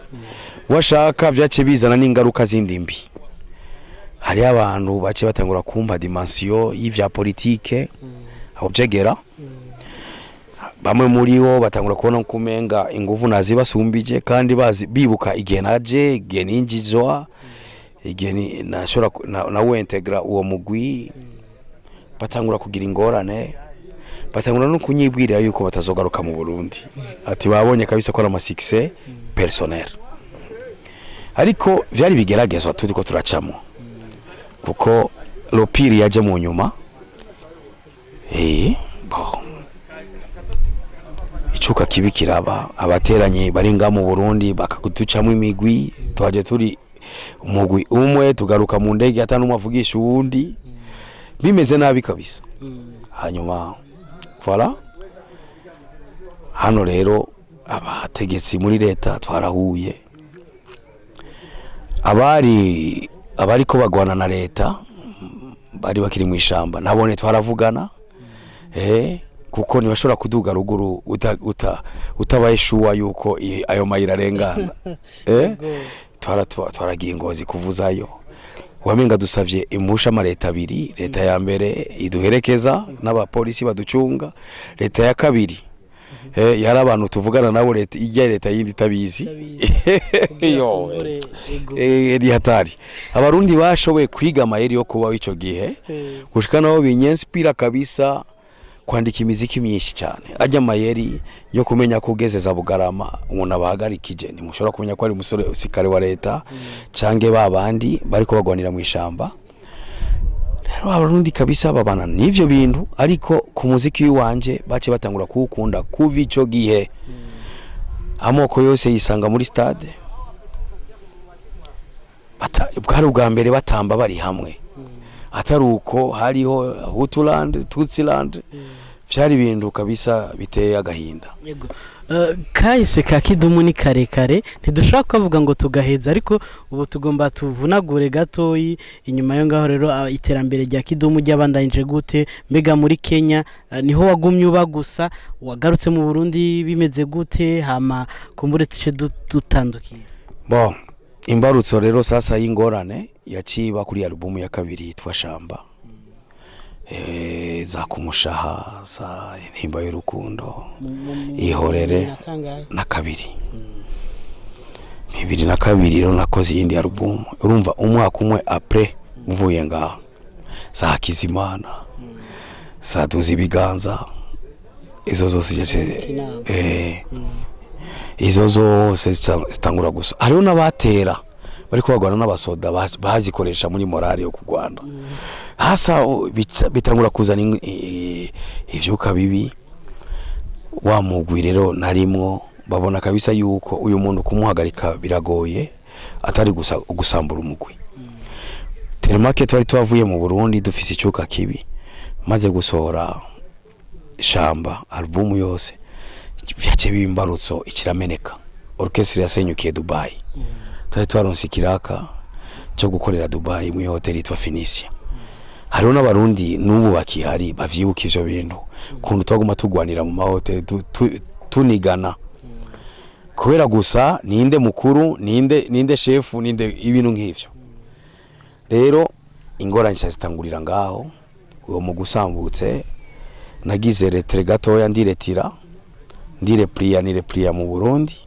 Washaka vyace bizana n'ingaruka zindi mbi. Hariho abantu bace batangura kumpa dimension y'ivya politike aho vyegera. Bamwe muri bo batangura kubona kumenga inguvu nazibasumbije, kandi bazi bibuka igihe naje, igihe ninjizwa, igihe nashobora nawe integra uwo mugwi. Batangura kugira ingorane, batangura no kunyibwirira yuko batazogaruka mu Burundi, ati babonye kabisa ko ari ama succès personnel. Ariko vyari bigeragezwa turiko turacamo, kuko le pire yaje mu nyuma. Bon, icuka kibi kiraba, abateranyi bari nga mu Burundi bakaducamo imigwi. Twaje turi umugwi umwe, tugaruka mu ndege ata n'umwe avugisha uwundi, bimeze nabi kabisa. Hanyuma voilà, hano rero abategetsi muri leta twarahuye, abari abariko bagwana na leta bari bakiri mu ishamba nabone twaravugana, kuko ntibashobora kuduga ruguru utabaye sure yuko ayo mayira arengana. Twaragiye Ngozi kuvuzayo, wamenga dusavye impusha amaleta abiri: leta ya mbere iduherekeza n'abapolisi baducunga, leta ya kabiri yari abantu tuvugana nabo, leta ijya leta yindi itabizi. Yo, ni hatari. Abarundi bashoboye kwiga amayeri yo kubaho ico gihe, gushika naho binyenspira kabisa kwandika imiziki myinshi cyane. Ajya amayeri yo kumenya ko ugeze za Bugarama umuntu abahagarikije, ntimushobora kumenya ko ari umusore usikare wa leta cange ba bandi bariko bagwanira mu ishamba. Rero Abarundi kabisa babana n'ivyo bintu, ariko ku muziki w'iwanje bace batangura kuwukunda kuva ico gihe. Amoko yose yisanga muri stade. Bwari ubwa mbere batamba bari hamwe, atari uko hariho Hutuland, Tutsiland. Vyari ibintu kabisa biteye agahinda. Yego. Kahise ka Kidumu ni karekare, ntidushobora kukavuga ngo tugaheza, ariko ubu tugomba tuvunagure gatoyi. Inyuma yo ngaho rero, iterambere rya Kidumu ryabandanyije gute? Mbega muri Kenya niho wagumye uba gusa, wagarutse mu Burundi bimeze gute? Hama kumbure tuce dutandukiye. Bon, imbarutso rero sasa y'ingorane yaciba kuri alubumu ya kabiri yitwa Shamba, za Kumushaha, za Intimba y'Urukundo, Ihorere. Na kabiri, 2002 rero nakoze iyindi alubumu. Urumva umwaka umwe après mvuye ngaho, za Hakizimana. Saduza ibiganza, izo zose Inama. Izo zose zitangura gusa. Hariho n'abatera bariko bagwana n'abasoda, bazikoresha muri morale yo kugwana. Hasa bitangura kuzana ivyuka bibi. Wa mugwi rero narimwo babona kabisa yuko uyu muntu kumuhagarika biragoye, atari gusa gusambura umugwi. Tellement twari twavuye mu Burundi dufise icuka kibi, maze gusohora Shamba album yose, vyace biba imbarutso, ikirameneka. Orchestre yasenyukiye Dubai. Twari twaronse ikiraka cyo gukorera Dubai mu hoteli yitwa Phoenicia. Hariho n'Abarundi n'ubu bakihari bavyibuka ivyo bintu, ukuntu twaguma tugwanira mu mahoteli, tunigana kubera gusa ninde mukuru, ninde shefu, ninde, ibintu nk'ivyo. Rero ingorane nshya zitangurira ngaho. Uwo mu gusambutse nagize retrait gatoya, ndiretira, ndirepliya, nirepliya mu Burundi.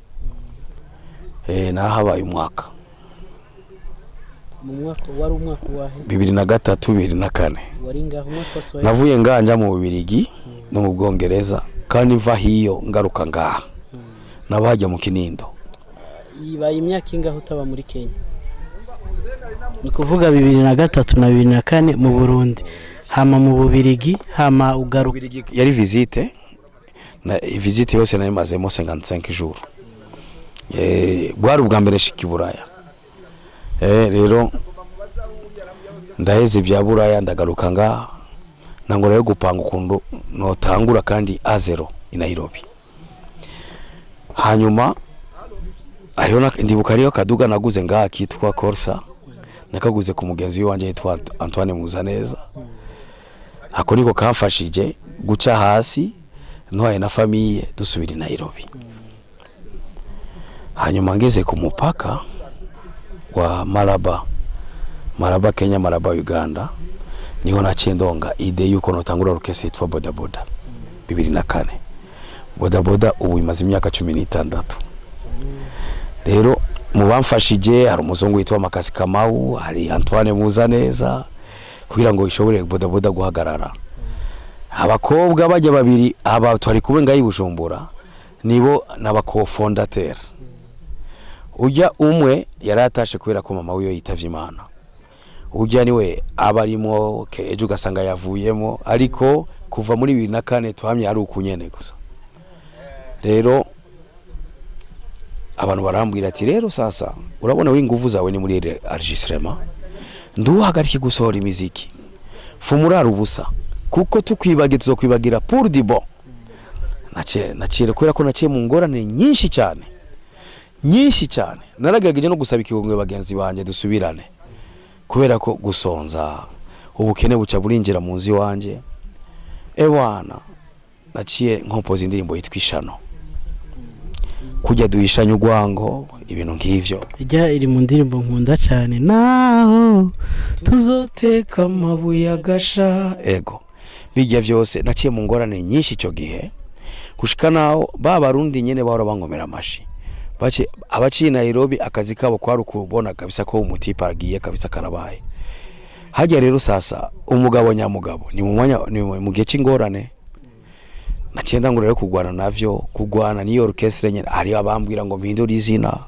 Nahabaye umwaka. Mu mwaka wari umwaka wahe? 2003, 2004. Wari ngaho umwaka wose wari? Navuye nganja mu Bubirigi no mu Bwongereza, kandi mva hiyo ngaruka ngaha nabajya mu Kinindo. Ibaye imyaka ingaho utaba muri Kenya? Ni kuvuga 2003 na 2004 mu Burundi, hama mu Bubirigi, hama ugaruka. Yari visite, na visite yose nayimazemo 55 jours. Bwari ubwa mbere shika i Buraya. Rero ndaheze ibya Buraya, ndagaruka ngaha, nangora rero gupanga ukuntu notangura kandi à zéro i Nairobi. Hanyuma hariho ndibuka hariho kaduga naguze ngaha kitwa Corsa, nakaguze ku mugenzi wanje yitwa Antoine Muzaneza. Ako niko kamfashije guca hasi ntwaye na famille, dusubira i Nairobi. Hanyuma ngeze ku mupaka wa Maraba, Maraba Kenya, Maraba Uganda, niho naciye ndonga idée yuko notangura orchestre yitwa Boda Boda 2004. Boda Boda ubu imaze imyaka 16. Rero mu bamfashije hari umuzungu witwa Makasi Kamau, hari Antoine Muzaneza, kugira ngo ishobore Boda Boda guhagarara. Abakobwa bajya babiri aba twari kumwe ngaho i Bujumbura nibo n'aba cofondateur. Ujya umwe yari atashe kubera ko mama wiwe yitavye Imana. Ujya niwe aba arimo, ejo ugasanga yavuyemo, ariko kuva muri 2004 tuhamye ari ukunyene gusa. Rero abantu barambwira ati: "Rero sasa urabona w'inguvu zawe ni muri enregistrement, nduhagarike gusohora imiziki, fumurara ubusa, kuko tukwibagira tuzokwibagira pour du bon." Naciye kubera ko naciye mu ngorane nyinshi cyane, nyinshi cyane. Naragerageje no gusaba ikigongwe bagenzi banje dusubirane, kubera ko gusonza, ubukene buca burinjira mu nzu iwanje. Ewana, naciye nkompoza indirimbo yitwa Ishano, kujya duhishanya urwango, ibintu nk'ivyo. Ijya iri mu ndirimbo nkunda cyane, naho tuzoteka amabuye agasha. Ego, bijya vyose naciye mu ngorane nyinshi ico gihe, gushika naho ba Barundi nyene bahora bankomera amashi bace abaciye Nairobi, akazi kabo kwari ukubona kabisa ko umutipa agiye kabisa, karabaye hajya. Rero sasa umugabo nyamugabo ni mu mwanya, ni mu gihe c'ingorane. Naciye ndangura rero kugwana navyo, kugwana niyo orchestre nyene. Hariho abambwira ngo mpindure izina,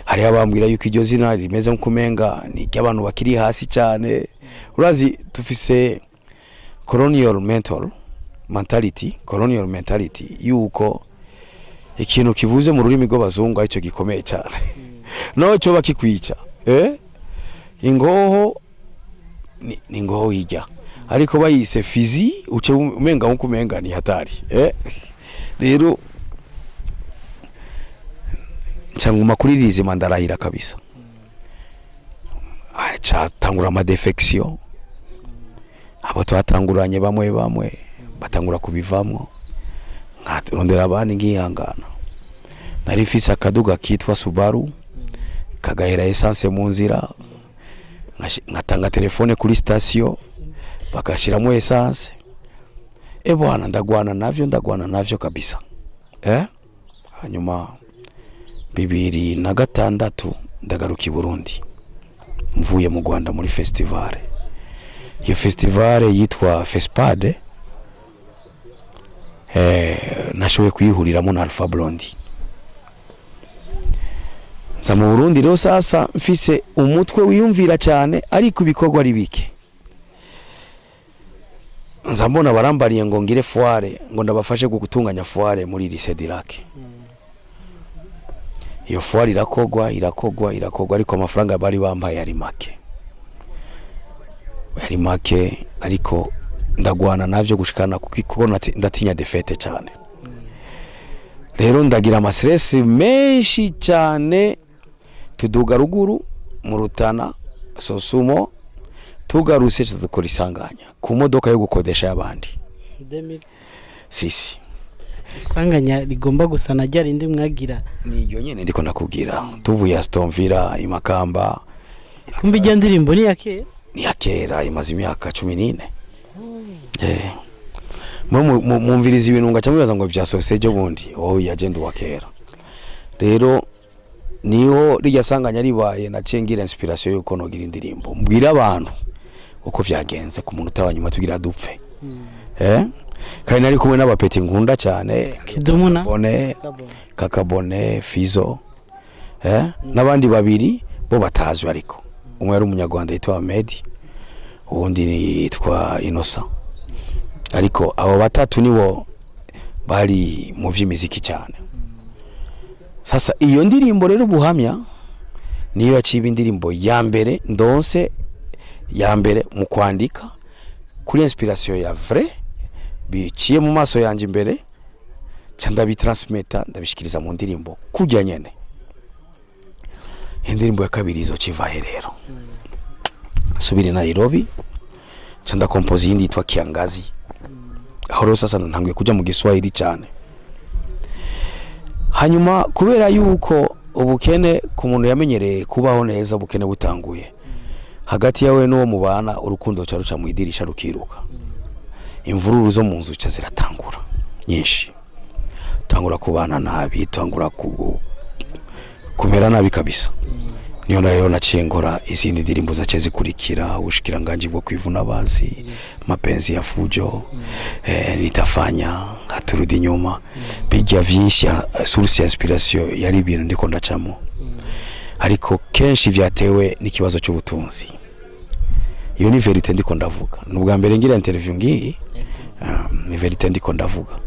hariho abambwira yuko iryo zina rimeze nk'ukumenga ni iry'abantu bakiri hasi cyane. Urazi tufise colonial mentality, colonial mentality yuko ikintu kivuze mu rurimi rw'abazungu aricyo gikomeye cyane, no cyo bakikwica. Ingoho ni ngoho ijya, ariko bayise fusil uce umenga nkuko umenga ni hatari. Rero ncanguma kuri rizima, ndarahira kabisa. Catangura ama défections, abo twatanguranye bamwe bamwe batangura kubivamwo, nkarondera abandi, ngihangana. Nari mfise akaduga kitwa Subaru, kagahera essence mu nzira, nkatanga telefone kuri station bakashiramo essence. E bwana, ndagwana navyo, ndagwana navyo kabisa. Hanyuma 2006 ndagaruka i Burundi, mvuye mu Rwanda muri festival. Iyo festival yitwa Fespade. Nashoboye kuyihuriramo na Alpha Blondy. Nza mu Burundi rero sasa mfise umutwe wiyumvira cyane, ariko ibikorwa ari bike. Nza mbona barambariye ngo ngire foire, ngo ndabafashe gutunganya foire muri Lycée du Lac. Iyo foire irakogwa, irakogwa, irakogwa, ariko amafaranga bari bampaye yari make, yari make, ariko ndagwana navyo gushikana kuko ndatinya défaite cyane. Rero ndagira ama stress menshi cyane. Tuduga ruguru mu Rutana, Sosumo, tugarutse dukora isanganya ku modoka yo gukodesha y'abandi sisi. Isanganya rigomba gusa na rya rindi mwagira? Ni iryo nyene ndiko ndakubwira, tuvuye Aston Villa imakamba. Kumbe ijya ndirimbo ni iya kera? Ni ya kera, imaze imyaka 14. Mwe mumviriza ibintu ngaca mwibaza ngo vyasohotse ejo bundi. Oya, agenda uwa kera. Rero niho rirya sanganya ribaye, naciye ngira inspiration yuko nogira indirimbo mbwira abantu uko vyagenze ku munota wa nyuma tugira dupfe. Kandi nari kumwe n'aba petits nkunda cyane. Kidumu na Bone, Kakabone, Fizo, n'abandi babiri bo batazwi, ariko umwe yari umunyarwanda yitwa Ahmed, uwundi yitwa Innocent. Ariko abo batatu nibo bari mu vy'imiziki cyane. Sasa iyo ndirimbo rero Ubuhamya niyo yaciye indirimbo ya mbere ndonse, ya mbere mu kwandika kuri inspiration ya vrai, biciye mu maso yanje imbere, ca ndabitransmeta, ndabishikiriza mu ndirimbo kujya nyene. Indirimbo ya kabiri izo kivahe rero, subire Nairobi, ca ndakompoza iyindi yitwa Kiangazi. Aho rero sasa ntanguye kuja mu Giswahili cyane. Hanyuma kubera yuko ubukene, ku muntu yamenyereye kubaho neza, ubukene butanguye hagati yawe n'uwo mubana, urukundo ruca ruca mu idirisha rukiruka. Imvururu zo mu nzu ca ziratangura nyinshi, tangura kubana nabi, tangura kumera nabi kabisa. Niyo nayo naciye nkora izindi ndirimbo zaciye zikurikira: Ubushikiranganji bwo kwivuna abansi, Mapenzi ya fujo, Nitafanya, Haturudi nyuma, bijya vyinshi. Source ya inspiration yari ibintu ndiko ndacamo, ariko kenshi vyatewe n'ikibazo cy'ubutunzi. Iyo ni vérité ndiko ndavuga. Ni ubwa mbere ngira interview ngiyi, ni vérité ndiko ndavuga.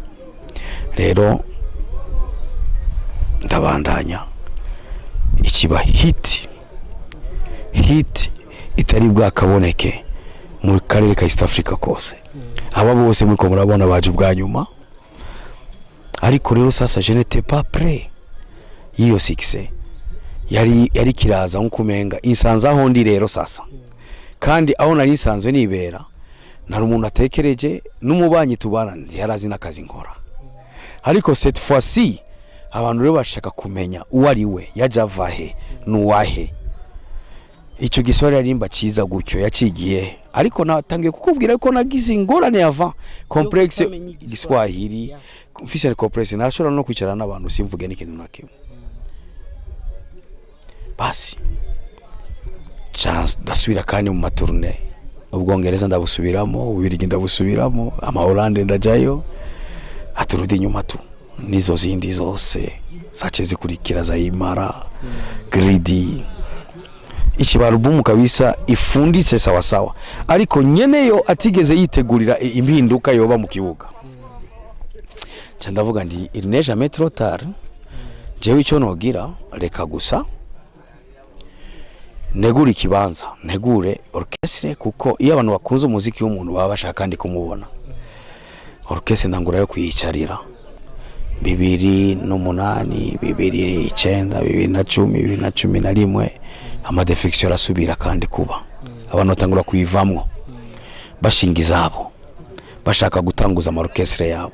Rero ndabandanya, ikiba hit, hit itari bwakaboneke mu karere ka East Africa kose. Aba bose muriko murabona baje ubwa nyuma. Ariko rero sasa je n'étais pas prêt y'iyo succès yari kiraza nkuko umenga insanze aho ndi. Rero sasa kandi aho nari nsanzwe nibera, nari umuntu atekereje, n'umubanyi tubana ntiyarazi n'akazi nkora. Ariko cette fois-ci abantu rero bashaka kumenya uwo ari we, yaje ava he, n'uwahe, icyo gisore arimba cyiza gutyo yacigiye he? Ariko natangiye kukubwira ko nagize ingorane yava complexe. Kutamenya Igiswahili. Igiswahili. Mfise complexe, nashobora no kwicara n'abantu simvuge n'ikintu na kimwe. Basi chance, ndasubira kandi mu ma tournées. Ubwongereza ndabusubiramo, Ububirigi ndabusubiramo, Amahorande ndajayo, haturudi inyuma tu. Nizo zindi zose zace zikurikira, Zayimara, Gridi, ikiba album kabisa ifunditse sawasawa, ariko nyeneyo atigeze yitegurira impinduka yoba mu kibuga. Ca ndavuga ndi il n'est jamais trop tard. Jewe icyo nogira, reka gusa negure ikibanza, ntegure orchestre, kuko iyo abantu bakunze umuziki w'umuntu baba bashaka kandi kumubona. Orchestre ndangura yo kuyicarira 2008, 2009, 2010, 2011. Ama défections arasubira kandi kuba, abantu batangura kuyivamwo, bashinga izabo, bashaka gutanguza ama orchestre yabo.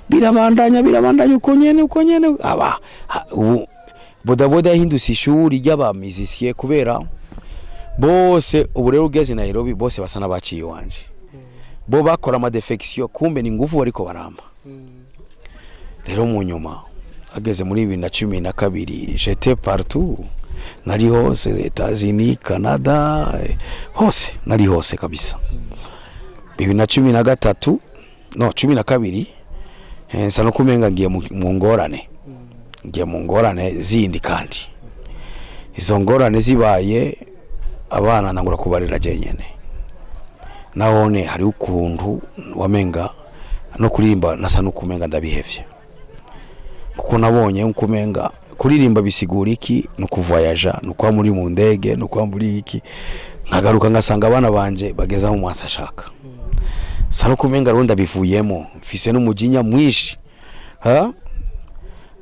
Birabandanya, birabandanya uko nyene, uko nyene. Aba ubu bodaboda yahindutse ishuri ry'aba musiciens, kubera bose ubu rero ugeze Nairobi bose basa n'abaciye iwanje. Bo bakora ama défections, kumbe ni nguvu bariko baramba. Rero mu nyuma ageze muri 2012, j'étais partout, nari hose, Etats-Unis, Canada, hose nari hose kabisa. 2013, no 12. Nsa no kumenga ngiye mu ngorane, ngiye mu ngorane zindi, kandi izo ngorane zibaye abana ntangura kubarira jenyene. Nahone hari ukuntu wamenga no kuririmba nasa no kumenga ndabihevye, kuko nabonye nkumenga kuririmba bisigura iki? No kuvoyaja, no kuba muri mu ndege, no kuba muri iki, nkagaruka ngasanga abana banje bageza mu mwasi ashaka sa no kumenga rero ndabivuyemo, mfise n'umujinya mwinshi. Ha,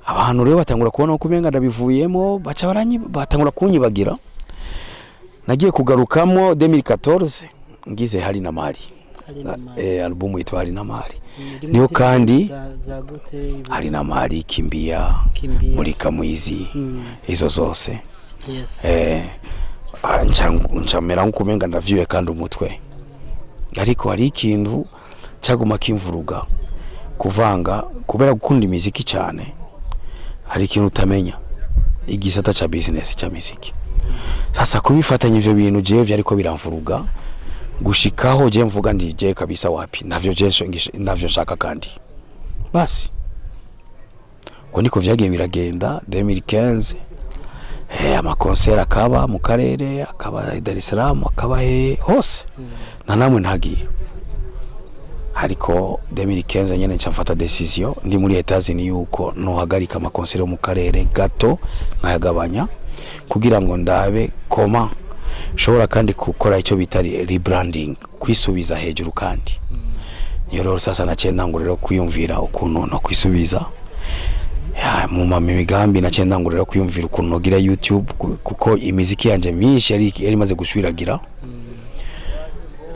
abantu rero batangura kubona ko kumenga ndabivuyemo, baca batangura kunyibagira. Nagiye kugarukamo 2014 ngize Hari na Mali, album yitwa Hari na Mali. Niyo kandi Hari na Mali, Kimbia, muri Kamwizi, izo zose. Ncamera nkumenga ndavyuye kandi umutwe, ariko hari ikintu cyaguma kimvuruga kuvanga kubera gukunda imiziki cyane. Hari ikintu utamenya, igisata cha business cha miziki. Sasa kubifatanya ivyo bintu jewe vyariko biramvuruga gushikaho je mvuga ndi je kabisa wapi, navyo je navyo nshaka. Kandi basi uko niko vyagiye biragenda. 2015 ama concerts akaba mu karere, akaba i Dar es Salaam, akaba he hose, na namwe ntagiye. Ariko 2015 nyene nca mfata décision ndi muri Etats-Unis yuko nohagarika ama concerts yo mu karere gato, nkayagabanya kugira ngo ndabe koma nshobora kandi gukora icyo bita rebranding, kwisubiza hejuru. Kandi niyo rero sasa naciye ntangura rero kwiyumvira ukuntu no kwisubiza ya, mu mama imigambi. Naciye ntangura rero kwiyumvira ukuntu nogira YouTube, kuko imiziki yanje myinshi yari imaze gushwiragira.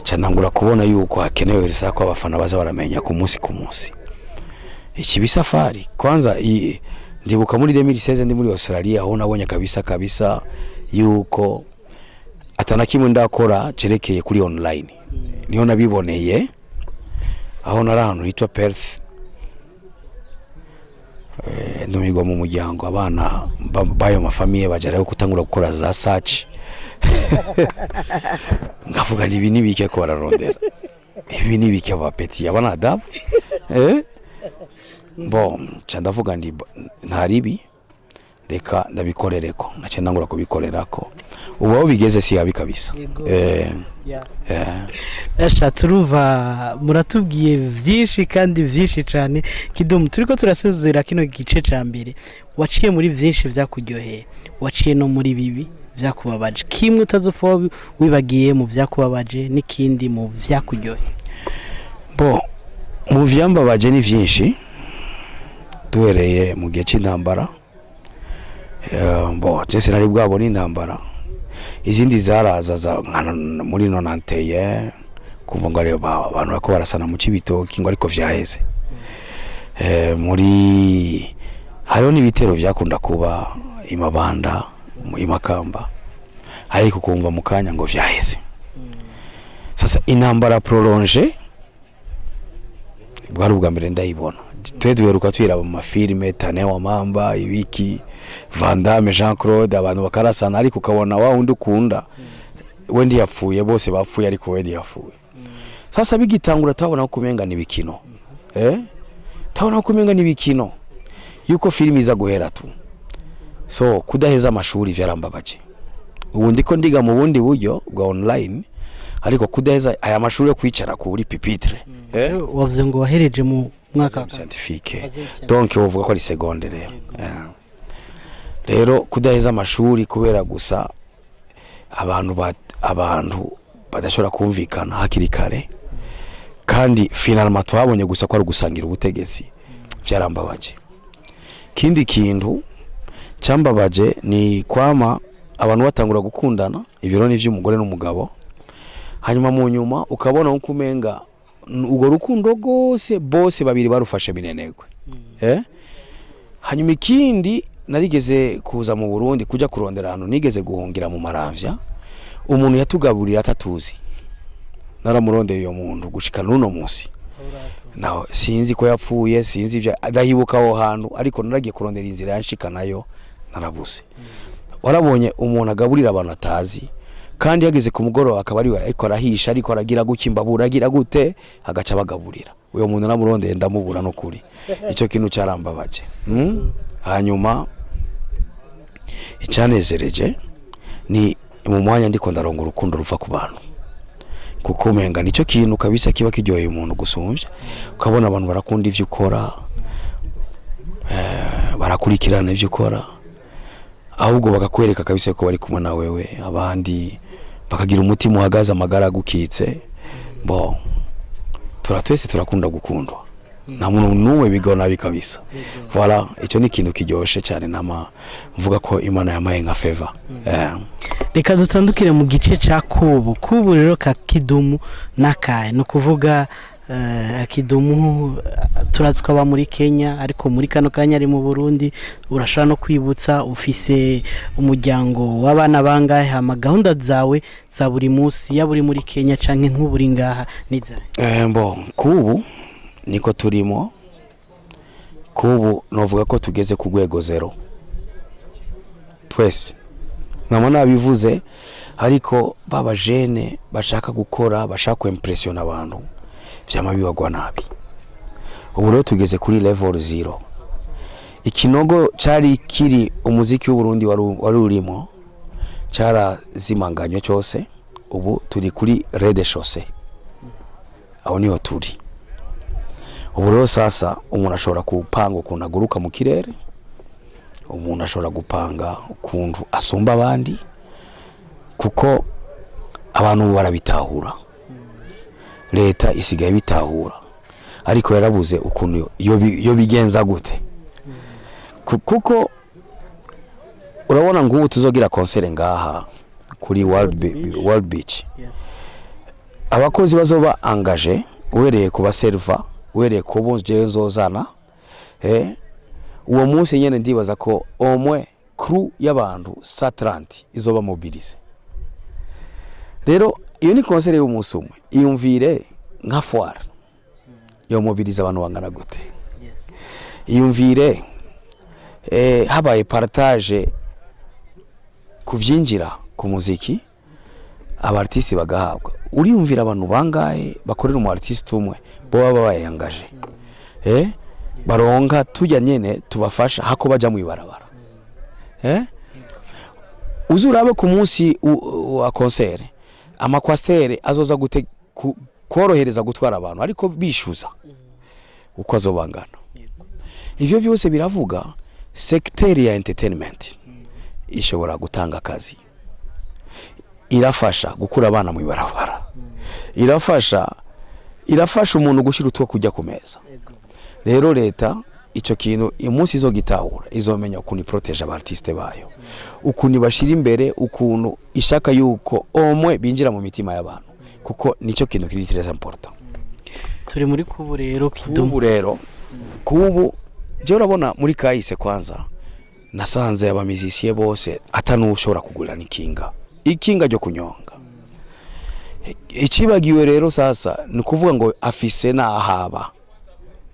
Nca ntangura kubona yuko hakenewe risa ko abafana baza baramenya ku munsi ku munsi iki bisafari. Kwanza ndibuka muri 2016 ndi muri Australia, aho nabonye kabisa kabisa yuko atana kimwe ndakora cerekeye kuri online. Niho nabiboneye, aho nari ahantu hitwa Perth. Ndumirwa mu muryango, abana bayo ma familles baja rero gutangura gukora za search, nkavuga ibi nibike ko bararondera, ibi nibike, aba petits abana adabu. Bon, nca ndavuga ndi nta ribi, reka ndabikorereko. Naciye ntangura kubikorerako, ubu aho bigeze si habi kabisa. Yego. Eh. Asha, turumva muratubwiye byinshi kandi byinshi cyane. Kidumu, turiko turasezera kino gice ca mbere. Waciye muri byinshi byakuryoheye, waciye no muri bibi byakubabaje. Kimwe utazopfa wibagiye mu byakubabaje n'ikindi mu byakuryoheye? Bo, mu vyambabaje ni vyinshi, duhereye mu gihe c'intambara. Bo, je sinari bwabona intambara, izindi zaraza za nka muri 91, kuva ngo areba abantu bariko barasana mu Cibitoki ngo, ariko vyaheze. Muri hariho n'ibitero vyakunda kuba imabanda mu imakamba, ariko kumva mu kanya ngo vyaheze. Sasa intambara prolongée bwari ubwa mbere ndayibona. Twe duheruka twiraba mu ma films, Tane wa Mamba, ibiki, Van Damme, Jean Claude, abantu bakarasana, ariko ukabona wa wundi ukunda we ndiyapfuye, bose bapfuye ariko we ndiyapfuye. Sasa bigitangura twabona ko kumenga ni ibikino, twabona ko kumenga ni ibikino yuko filime iza guhera tu. So kudaheza amashuri vyarambabaje. Ubu ndiko ndiga mu bundi buryo bwa online, ariko kudaheza aya mashuri yo kwicara kuri pupitre, Wavuze ngo wahereje mu mwaka wa scientifique. Troisième. Donc uvuga ko ari seconde rero. Rero kudaheza amashuri kubera gusa abantu badashobora kumvikana hakiri kare, kandi finalement twabonye gusa ko ari ugusangira ubutegetsi, byarambabaje. Kindi kintu cyambabaje ni kwama abantu batangura gukundana, ibiro ni vy'umugore n'umugabo, hanyuma mu nyuma ukabona nko kumenga urwo rukundo rwose bose babiri barufashe minenegwe. Hanyuma ikindi, narigeze kuza mu Burundi kujya kurondera ahantu nigeze guhungira mu Maramvya, umuntu yatugaburira atatuzi. Naramurondeye uyo muntu gushika n'uno munsi naho sinzi ko yapfuye, sinzi ibyo, ndahibuka aho hantu, ariko naragiye kurondera inzira yanshika nayo narabuze. Warabonye umuntu agaburira abantu atazi. Kandi yageze ku mugoroba akaba ari we ariko arahisha, ariko aragira gutya imbabura, agira gute, agaca abagaburira. Uyo muntu namurondeye ndamubura, no kuri icyo kintu cyarambabaje. Hanyuma icyanezereje ni mu mwanya ndiko ndaronga urukundo ruva ku bantu, kuko umenga nicyo kintu kabisa kiba kiryoheye umuntu gusumvya, ukabona abantu barakunda ivyo ukora, barakurikirana ivyo ukora, ahubwo bakakwereka kabisa ko bari kumwe na wewe, abandi bakagira umutima uhagaze, amagara agukitse. Bon, tura twese turakunda gukundwa, nta muntu n'umwe bigaho nabi kabisa. Voilà, icyo ni ikintu kiryoshe cyane, nama mvuga ko Imana yamaye nka faveur. Reka dutandukire mu gice ca kubu. Kubu rero ka Kidumu n'akahe? Ni ukuvuga Kidumu, turazi ko aba muri Kenya, ariko muri kano kanya ari mu Burundi. Urashobora no kwibutsa, ufise umuryango w'abana bangahe? Hama gahunda zawe za buri munsi, yaba uri muri Kenya canke nk'uburi ngaha, nizahe? Bon, kubu niko turimo. Kubu novuga ko tugeze ku rwego zéro twese, nkaba nabivuze, ariko baba jene bashaka gukora, bashaka kwimpressiona abantu, vyama bibagwa nabi. Ubu rero tugeze kuri level zero. Ikinogo cari kiri umuziki w'Uburundi wari urimo carazimanganywe cyose. Ubu turi kuri rez-de-chaussée, aho niho turi ubu. Rero sasa umuntu ashobora gupanga ukuntu aguruka mu kirere, umuntu ashobora gupanga ukuntu asumba abandi, kuko abantu ubu barabitahura. Leta isigaye bitahura, ariko yarabuze ukuntu yo bigenza gute. Kuko urabona ngubu tuzogira concert ngaha kuri World Beach, abakozi bazoba engagé, uhereye ku baserva, uhereye ku bo jewe nzozana, uwo munsi nyene ndibaza ko au moins crew y'abantu 130 izoba mobilisée. Rero iyo ni concert y'umunsi umwe. Iyumvire nka foire yo mobiliza abantu bangana gute. Iyumvire habaye partage kuvyinjira ku muziki, aba artiste bagahabwa. Uriyumvira abantu bangahe bakorera umu artiste umwe bo baba bayangaje, baronka tujya nyene tubafasha hako baja mu ibarabara. Uzurabe ku munsi wa concert, ama coaster azoza gute korohereza gutwara abantu, ariko bishyuza uko azobangana. Ivyo vyose biravuga secteur ya entertainment ishobora gutanga akazi, irafasha gukura abana mu ibarabara, irafasha umuntu gushyira utwo kujya ku meza. Rero leta icyo kintu umunsi izogitahura, izomenya ukuntu iproteje aba artiste bayo, ukuntu ibashyira imbere, ukuntu ishaka yuko omwe binjira mu mitima y'abantu, kuko nicyo kintu kiri très important. Turi muri kubu rero, Kidumu. Kubu rero, kubu je urabona muri kahise kwanza nasanze aba musiciens bose atanushobora kugurira n'ikinga, ikinga ryo kunyonga. Ikibagiwe rero sasa ni kuvuga ngo afise n'ahaba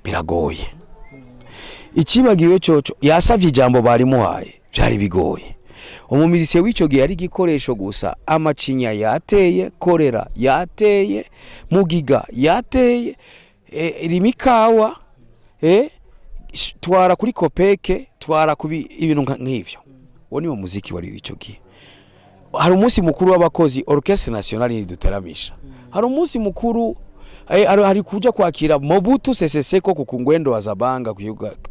biragoye. Ikibagiwe coco yasavye ijambo barimuhaye, byari bigoye. Umu musicien w'icyo gihe yari igikoresho gusa. Amacinya yateye, korera yateye, mugiga yateye, rimikawa, twara kuri kopeke, twara kubi ibintu nk'ivyo. Uwo niwo muziki wari w'icyo gihe. Hari umunsi mukuru w'abakozi, Orchestre Nationale ntiduteramisha. Hari umunsi mukuru, hari kuja kwakira Mobutu Sese Seko ku Ngwendo wa Zabanga ku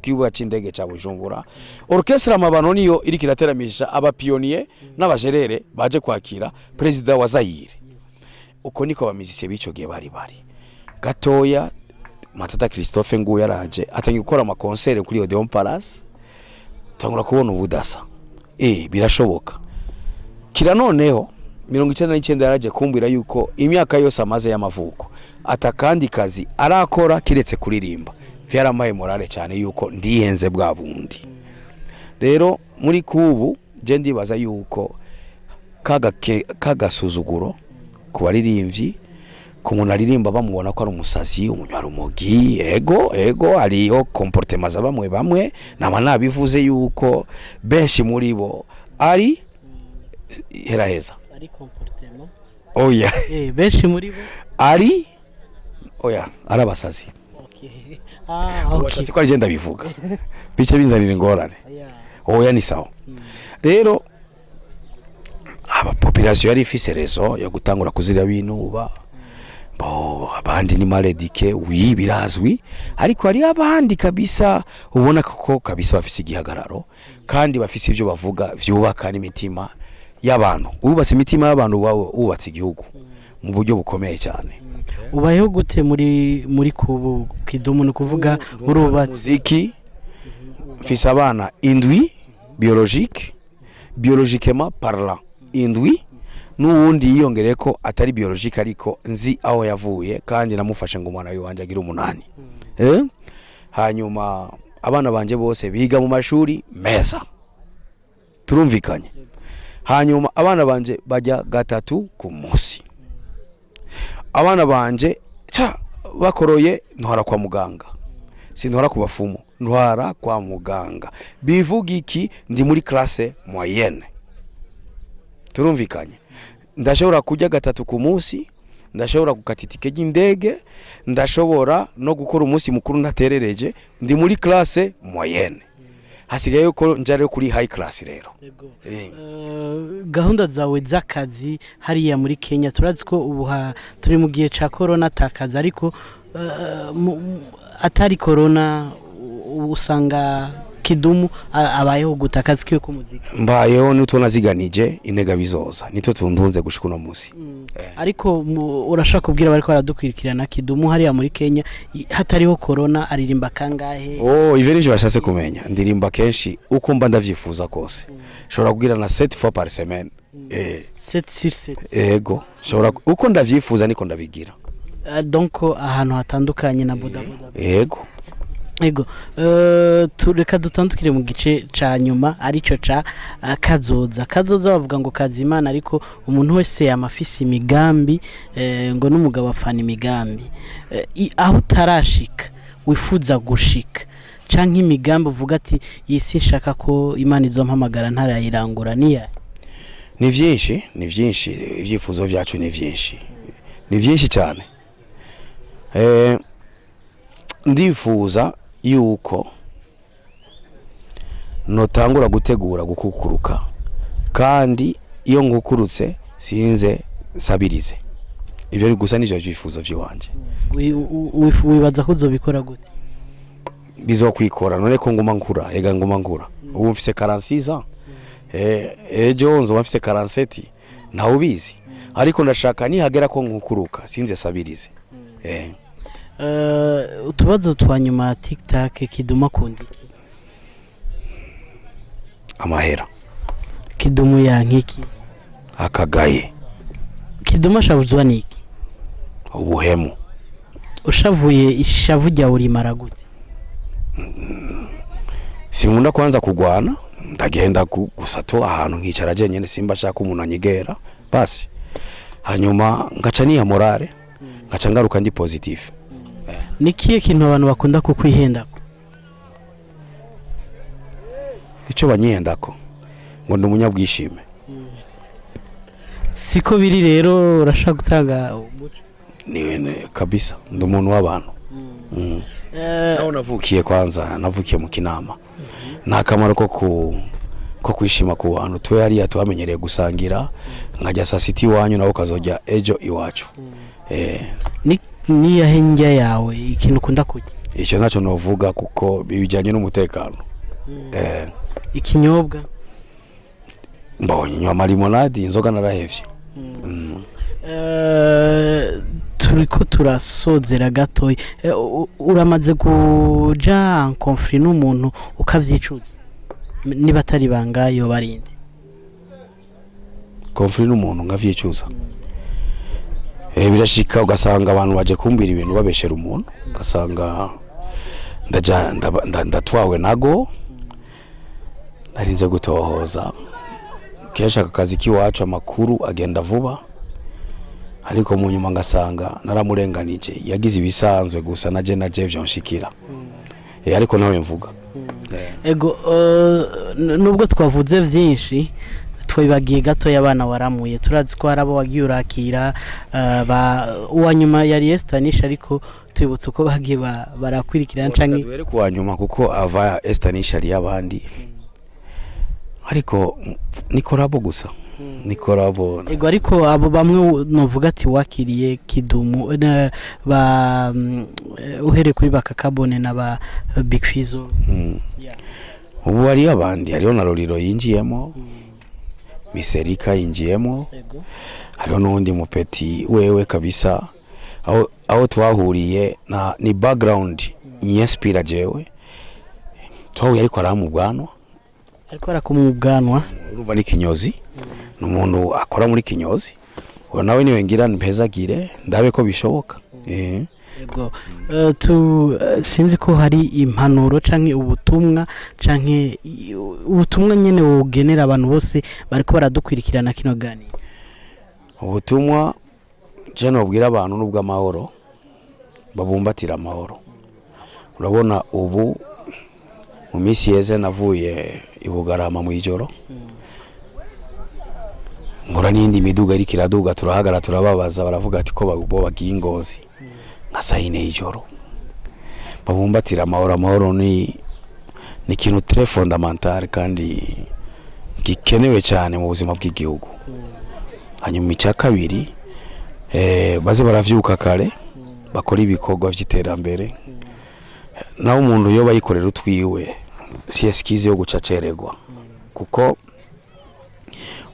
kibuga c'indege ca Bujumbura. Orchestre Amabano niyo iriko irateramisha aba pionniers n'abajerere baje kwakira perezida wa Zaire. Uko niko aba musiciens b'ico gihe bari gatoya. Matata Christophe nguyu yaraje atangiye gukora ama concert kuri Odeon Palace, tangura kubona ubudasa, birashoboka. Kira noneho 99 yaraje kumbwira yuko imyaka yose amaze y'amavuko atakandi kazi arakora kiretse kuririmba. Vyaramaye morale cyane yuko ndihenze bwa bundi. Rero muri kubu je ndibaza yuko kagasuzuguro ku baririmbyi, ku muntu aririmba bamubona ko ari umusazi, umunywarumogi. Ego, hariho comportement za bamwe bamwe, nama nabivuze yuko benshi muri bo ari heraheza. Ari comportement. Oya. Benshi muri bo. Ari, oya, ari abasazi. Okay. Ah, okay. Abasazi ko ari je ndabivuga, bice binzanira ingorane. Oya, ni sawa. Rero aba population yari ifise raison yo gutangura kuzira binuba. Bo abandi ni mal éduqués, oui, birazwi, ariko hari abandi kabisa ubona koko kabisa bafise igihagararo kandi bafise ivyo bavuga vyubaka n'imitima y'abantu. Wubatse imitima y'abantu, wubatse igihugu mu buryo bukomeye cyane. Ubayeho gute muri kubu, Kidumu? Ni ukuvuga urubatse? Muziki, mfise abana indwi biologique, biologiquement parlant indwi, n'uwundi yiyongereye ko atari biologique, ariko nzi aho yavuye kandi namufashe ngo umwana wanje agira umunani. Hanyuma abana banje bose biga mu mashuri meza, turumvikanye. Hanyuma abana banje bajya gatatu ku munsi. Abana banje ca bakoroye ntwara kwa muganga, sintwara ku bafumu, ntwara kwa muganga. Bivuga iki? Ndi muri classe moyenne, turumvikanye. Ndashobora kurya gatatu ku munsi, ndashobora gukata itike ry'indege, ndashobora no gukora umunsi mukuru ntaterereje. Ndi muri classe moyenne, hasigaye ko nja rero kuri high class rero. Gahunda zawe z'akazi hariya muri Kenya, turazi ko ubu turi mu gihe ca corona atakazi, ariko atari corona usanga Kidumu abayeho gute akazi kiwe k'umuziki? Mbayeho n'utwo naziganije, intega bizoza nitwo tundunze gushika uno munsi. Ariko urashaka kubwira bariko baradukurikirana, Kidumu hariya muri Kenya, hatariho corona aririmba kangahe? Oh, ivyo nivyo bashatse kumenya. Ndirimba kenshi uko mba ndavyifuza kose. Nshobora kugira na 7 fois par semaine. 7 sur 7? Ego, nshobora uko ndavyifuza niko ndabigira. Donc ahantu hatandukanye na bodaboda? Ego. Ego, tureka dutandukire mu gice ca nyuma, arico ca kazoza. Kazoza bavuga ngo kazimana, ariko umuntu wese yama afise imigambi, ngo n'umugabo afana imigambi. Aho utarashika wifuza gushika, canke imigambi uvuga ati iyi si nshaka ko Imana izompamagara ntarayirangura, niya? Ni vyinshi, ni vyinshi. Ibyifuzo vyacu ni vyinshi, ni vyinshi cyane. Ndifuza yuko notangura gutegura gukukuruka, kandi iyo nkukurutse sinze sabirize. Ivyo gusa nivyo vyifuzo vy'iwanje. Wibaza ko uzobikora gute? Bizokwikora. None ko nguma nkura, ega nguma nkura. Ubu mfise 46 ans, ejo nzoba mfise 47, ntawe ubizi, ariko ndashaka nihagera ko nkukuruka sinze sabirize. Utubazo twa nyuma, tiktak, Kidumu akunda iki? Amahera. Kidumu yankiki? Akagaye. Kidumu ashavuzwa niki? Ubuhemu. Ushavuye, ishavu ryawe urimara gute? Sinkunda kwanza kugwana. Ndagenda gusa tu ahantu nkicara jenyene, simba shaka umuntu anyegera, basi hanyuma ngaca niha morale, ngaca ngaruka ndi positif. Ni kihe kintu abantu bakunda kukwihendako? Ico banyihendako, ngo ndi umunyabwishime. Siko biri rero? Urashaka gutanga umuco? Ni kabisa, ndi umuntu w'abantu. Naho navukiye, kwanza navukiye mu Kinama, nta kamaro ko kwishima ku bantu. Twe hariya twamenyereye gusangira, nkajya saa sita iwanyu, nawe ukazojya ejo iwacu. Ni niyahe ndya yawe, ikintu ukunda kurya? Icyo ntacyo novuga kuko bijyanye n'umutekano. Ikinyobwa? Mbonye nywa amalimonade, inzoga narahevye. Turiko turasozera gatoya. Uramaze kuja en conflit n'umuntu ukavyicuza? Niba atari ibanga, yoba arinde? Conflit n'umuntu nkavyicuza? Birashika ugasanga abantu baje kumbwira ibintu babeshera umuntu, ugasanga ndaja ndatwawe nago narinze gutohoza. Kenshi aka kazi k'iwacu amakuru agenda vuba, ariko mu nyuma ngasanga naramurenganije, yagize ibisanzwe gusa, naje vyonshikira, ariko nawe mvuga. Ego, nubwo twavuze vyinshi. Twabibagiye gato y'abana waramuye, turazi ko hari abo wagiye urakira, ba uwa nyuma yari Estanisha, ariko twibutse uko bagiye barakwirikirana canke Duhere kuwa nyuma, kuko ava Estanisha ari abandi, ariko ni collabo gusa, ni collabo. Ego, ariko abo bamwe novuga ati wakiriye Kidumu ba uhereye kuri bakakabone na ba Big Fizzo. Ubu hariyo abandi, hariho na Roriro yinjiyemo, Miserika yinjiyemo. Hariho n'uwundi mupeti wewe kabisa, aho twahuriye na ni background nyinspira jewe, twahuye ariko aramu ubwanwa. Ariko arakumwa ubwanwa. Urumva ni kinyozi, ni umuntu akora muri kinyozi. Uwo nawe niwe ngira mpezagire ndabe ko bishoboka. Ego. Tu sinzi ko hari impanuro canke ubutumwa, canke ubutumwa nyene wogenera abantu bose bariko baradukwirikirana kino ganiro. Ubutumwa je nobwira abantu n'ubw'amahoro, babumbatira amahoro. Urabona ubu mu minsi yeze navuye i Bugarama mu ijoro, mbura n'iyindi miduga iriko iraduga, turahagara turababaza, baravuga ati ko bo bagiye i Ngozi nka saa 4 y'ijoro. Babumbatira amahoro. Amahoro ni ikintu très fondamental kandi gikenewe cyane mu buzima bw'igihugu. Hanyuma icya kabiri, baze baravyuka kare, bakora ibikorwa vy'iterambere. Naho umuntu yoba yikorera utwiwe, si excuse yo guca acererwa, kuko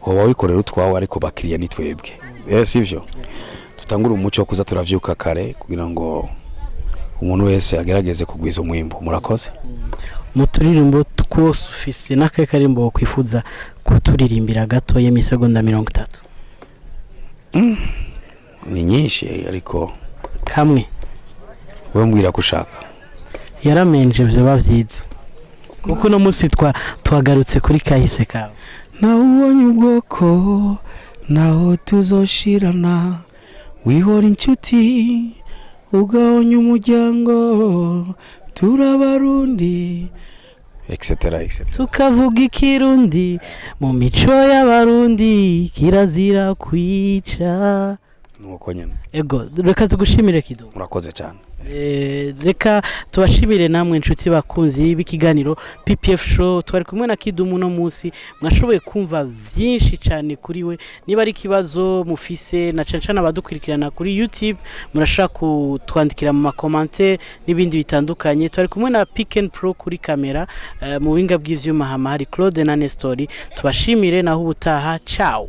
woba wikorera utwawe ariko bakiriya ni twebwe, sivyo? Tutangure umuco wo kuza turavyuka kare kugira ngo umuntu wese agerageze kugwiza umwimbu. Murakoze. Mu turirimbo twose ufise, n'akahe karimbo wokwifuza kuturirimbira gatoya imisegonda 30? Ni nyinshi ariko Kamwe. Wewe mbwira ko ushaka. Yaramenje, vyoba vyiza kuko uno munsi twagarutse kuri kahise kawe. Nawubonye ubwoko naho tuzoshirana, wihora inshuti ugahonya umuryango, turabarundi, etc etc. Tukavuga ikirundi mu mico y'abarundi, kirazira kwica. Nuko nyene. Ego, reka tugushimire, Kidumu. Murakoze cyane. Reka tubashimire namwe inshuti bakunzi b'ikiganiro PPF Show. Twari kumwe na Kidumu uno munsi, mwashoboye kumva vyinshi cyane kuri we. Niba ari ikibazo mufise, na cane cane abadukurikirana kuri YouTube, murashobora kutwandikira mu ma commentaires n'ibindi bitandukanye. Twari kumwe na Pick and Pro kuri kamera, mu buhinga bw'ivyuma hama hari Claude na Nestori. Tubashimire, naho ubutaha, ciao.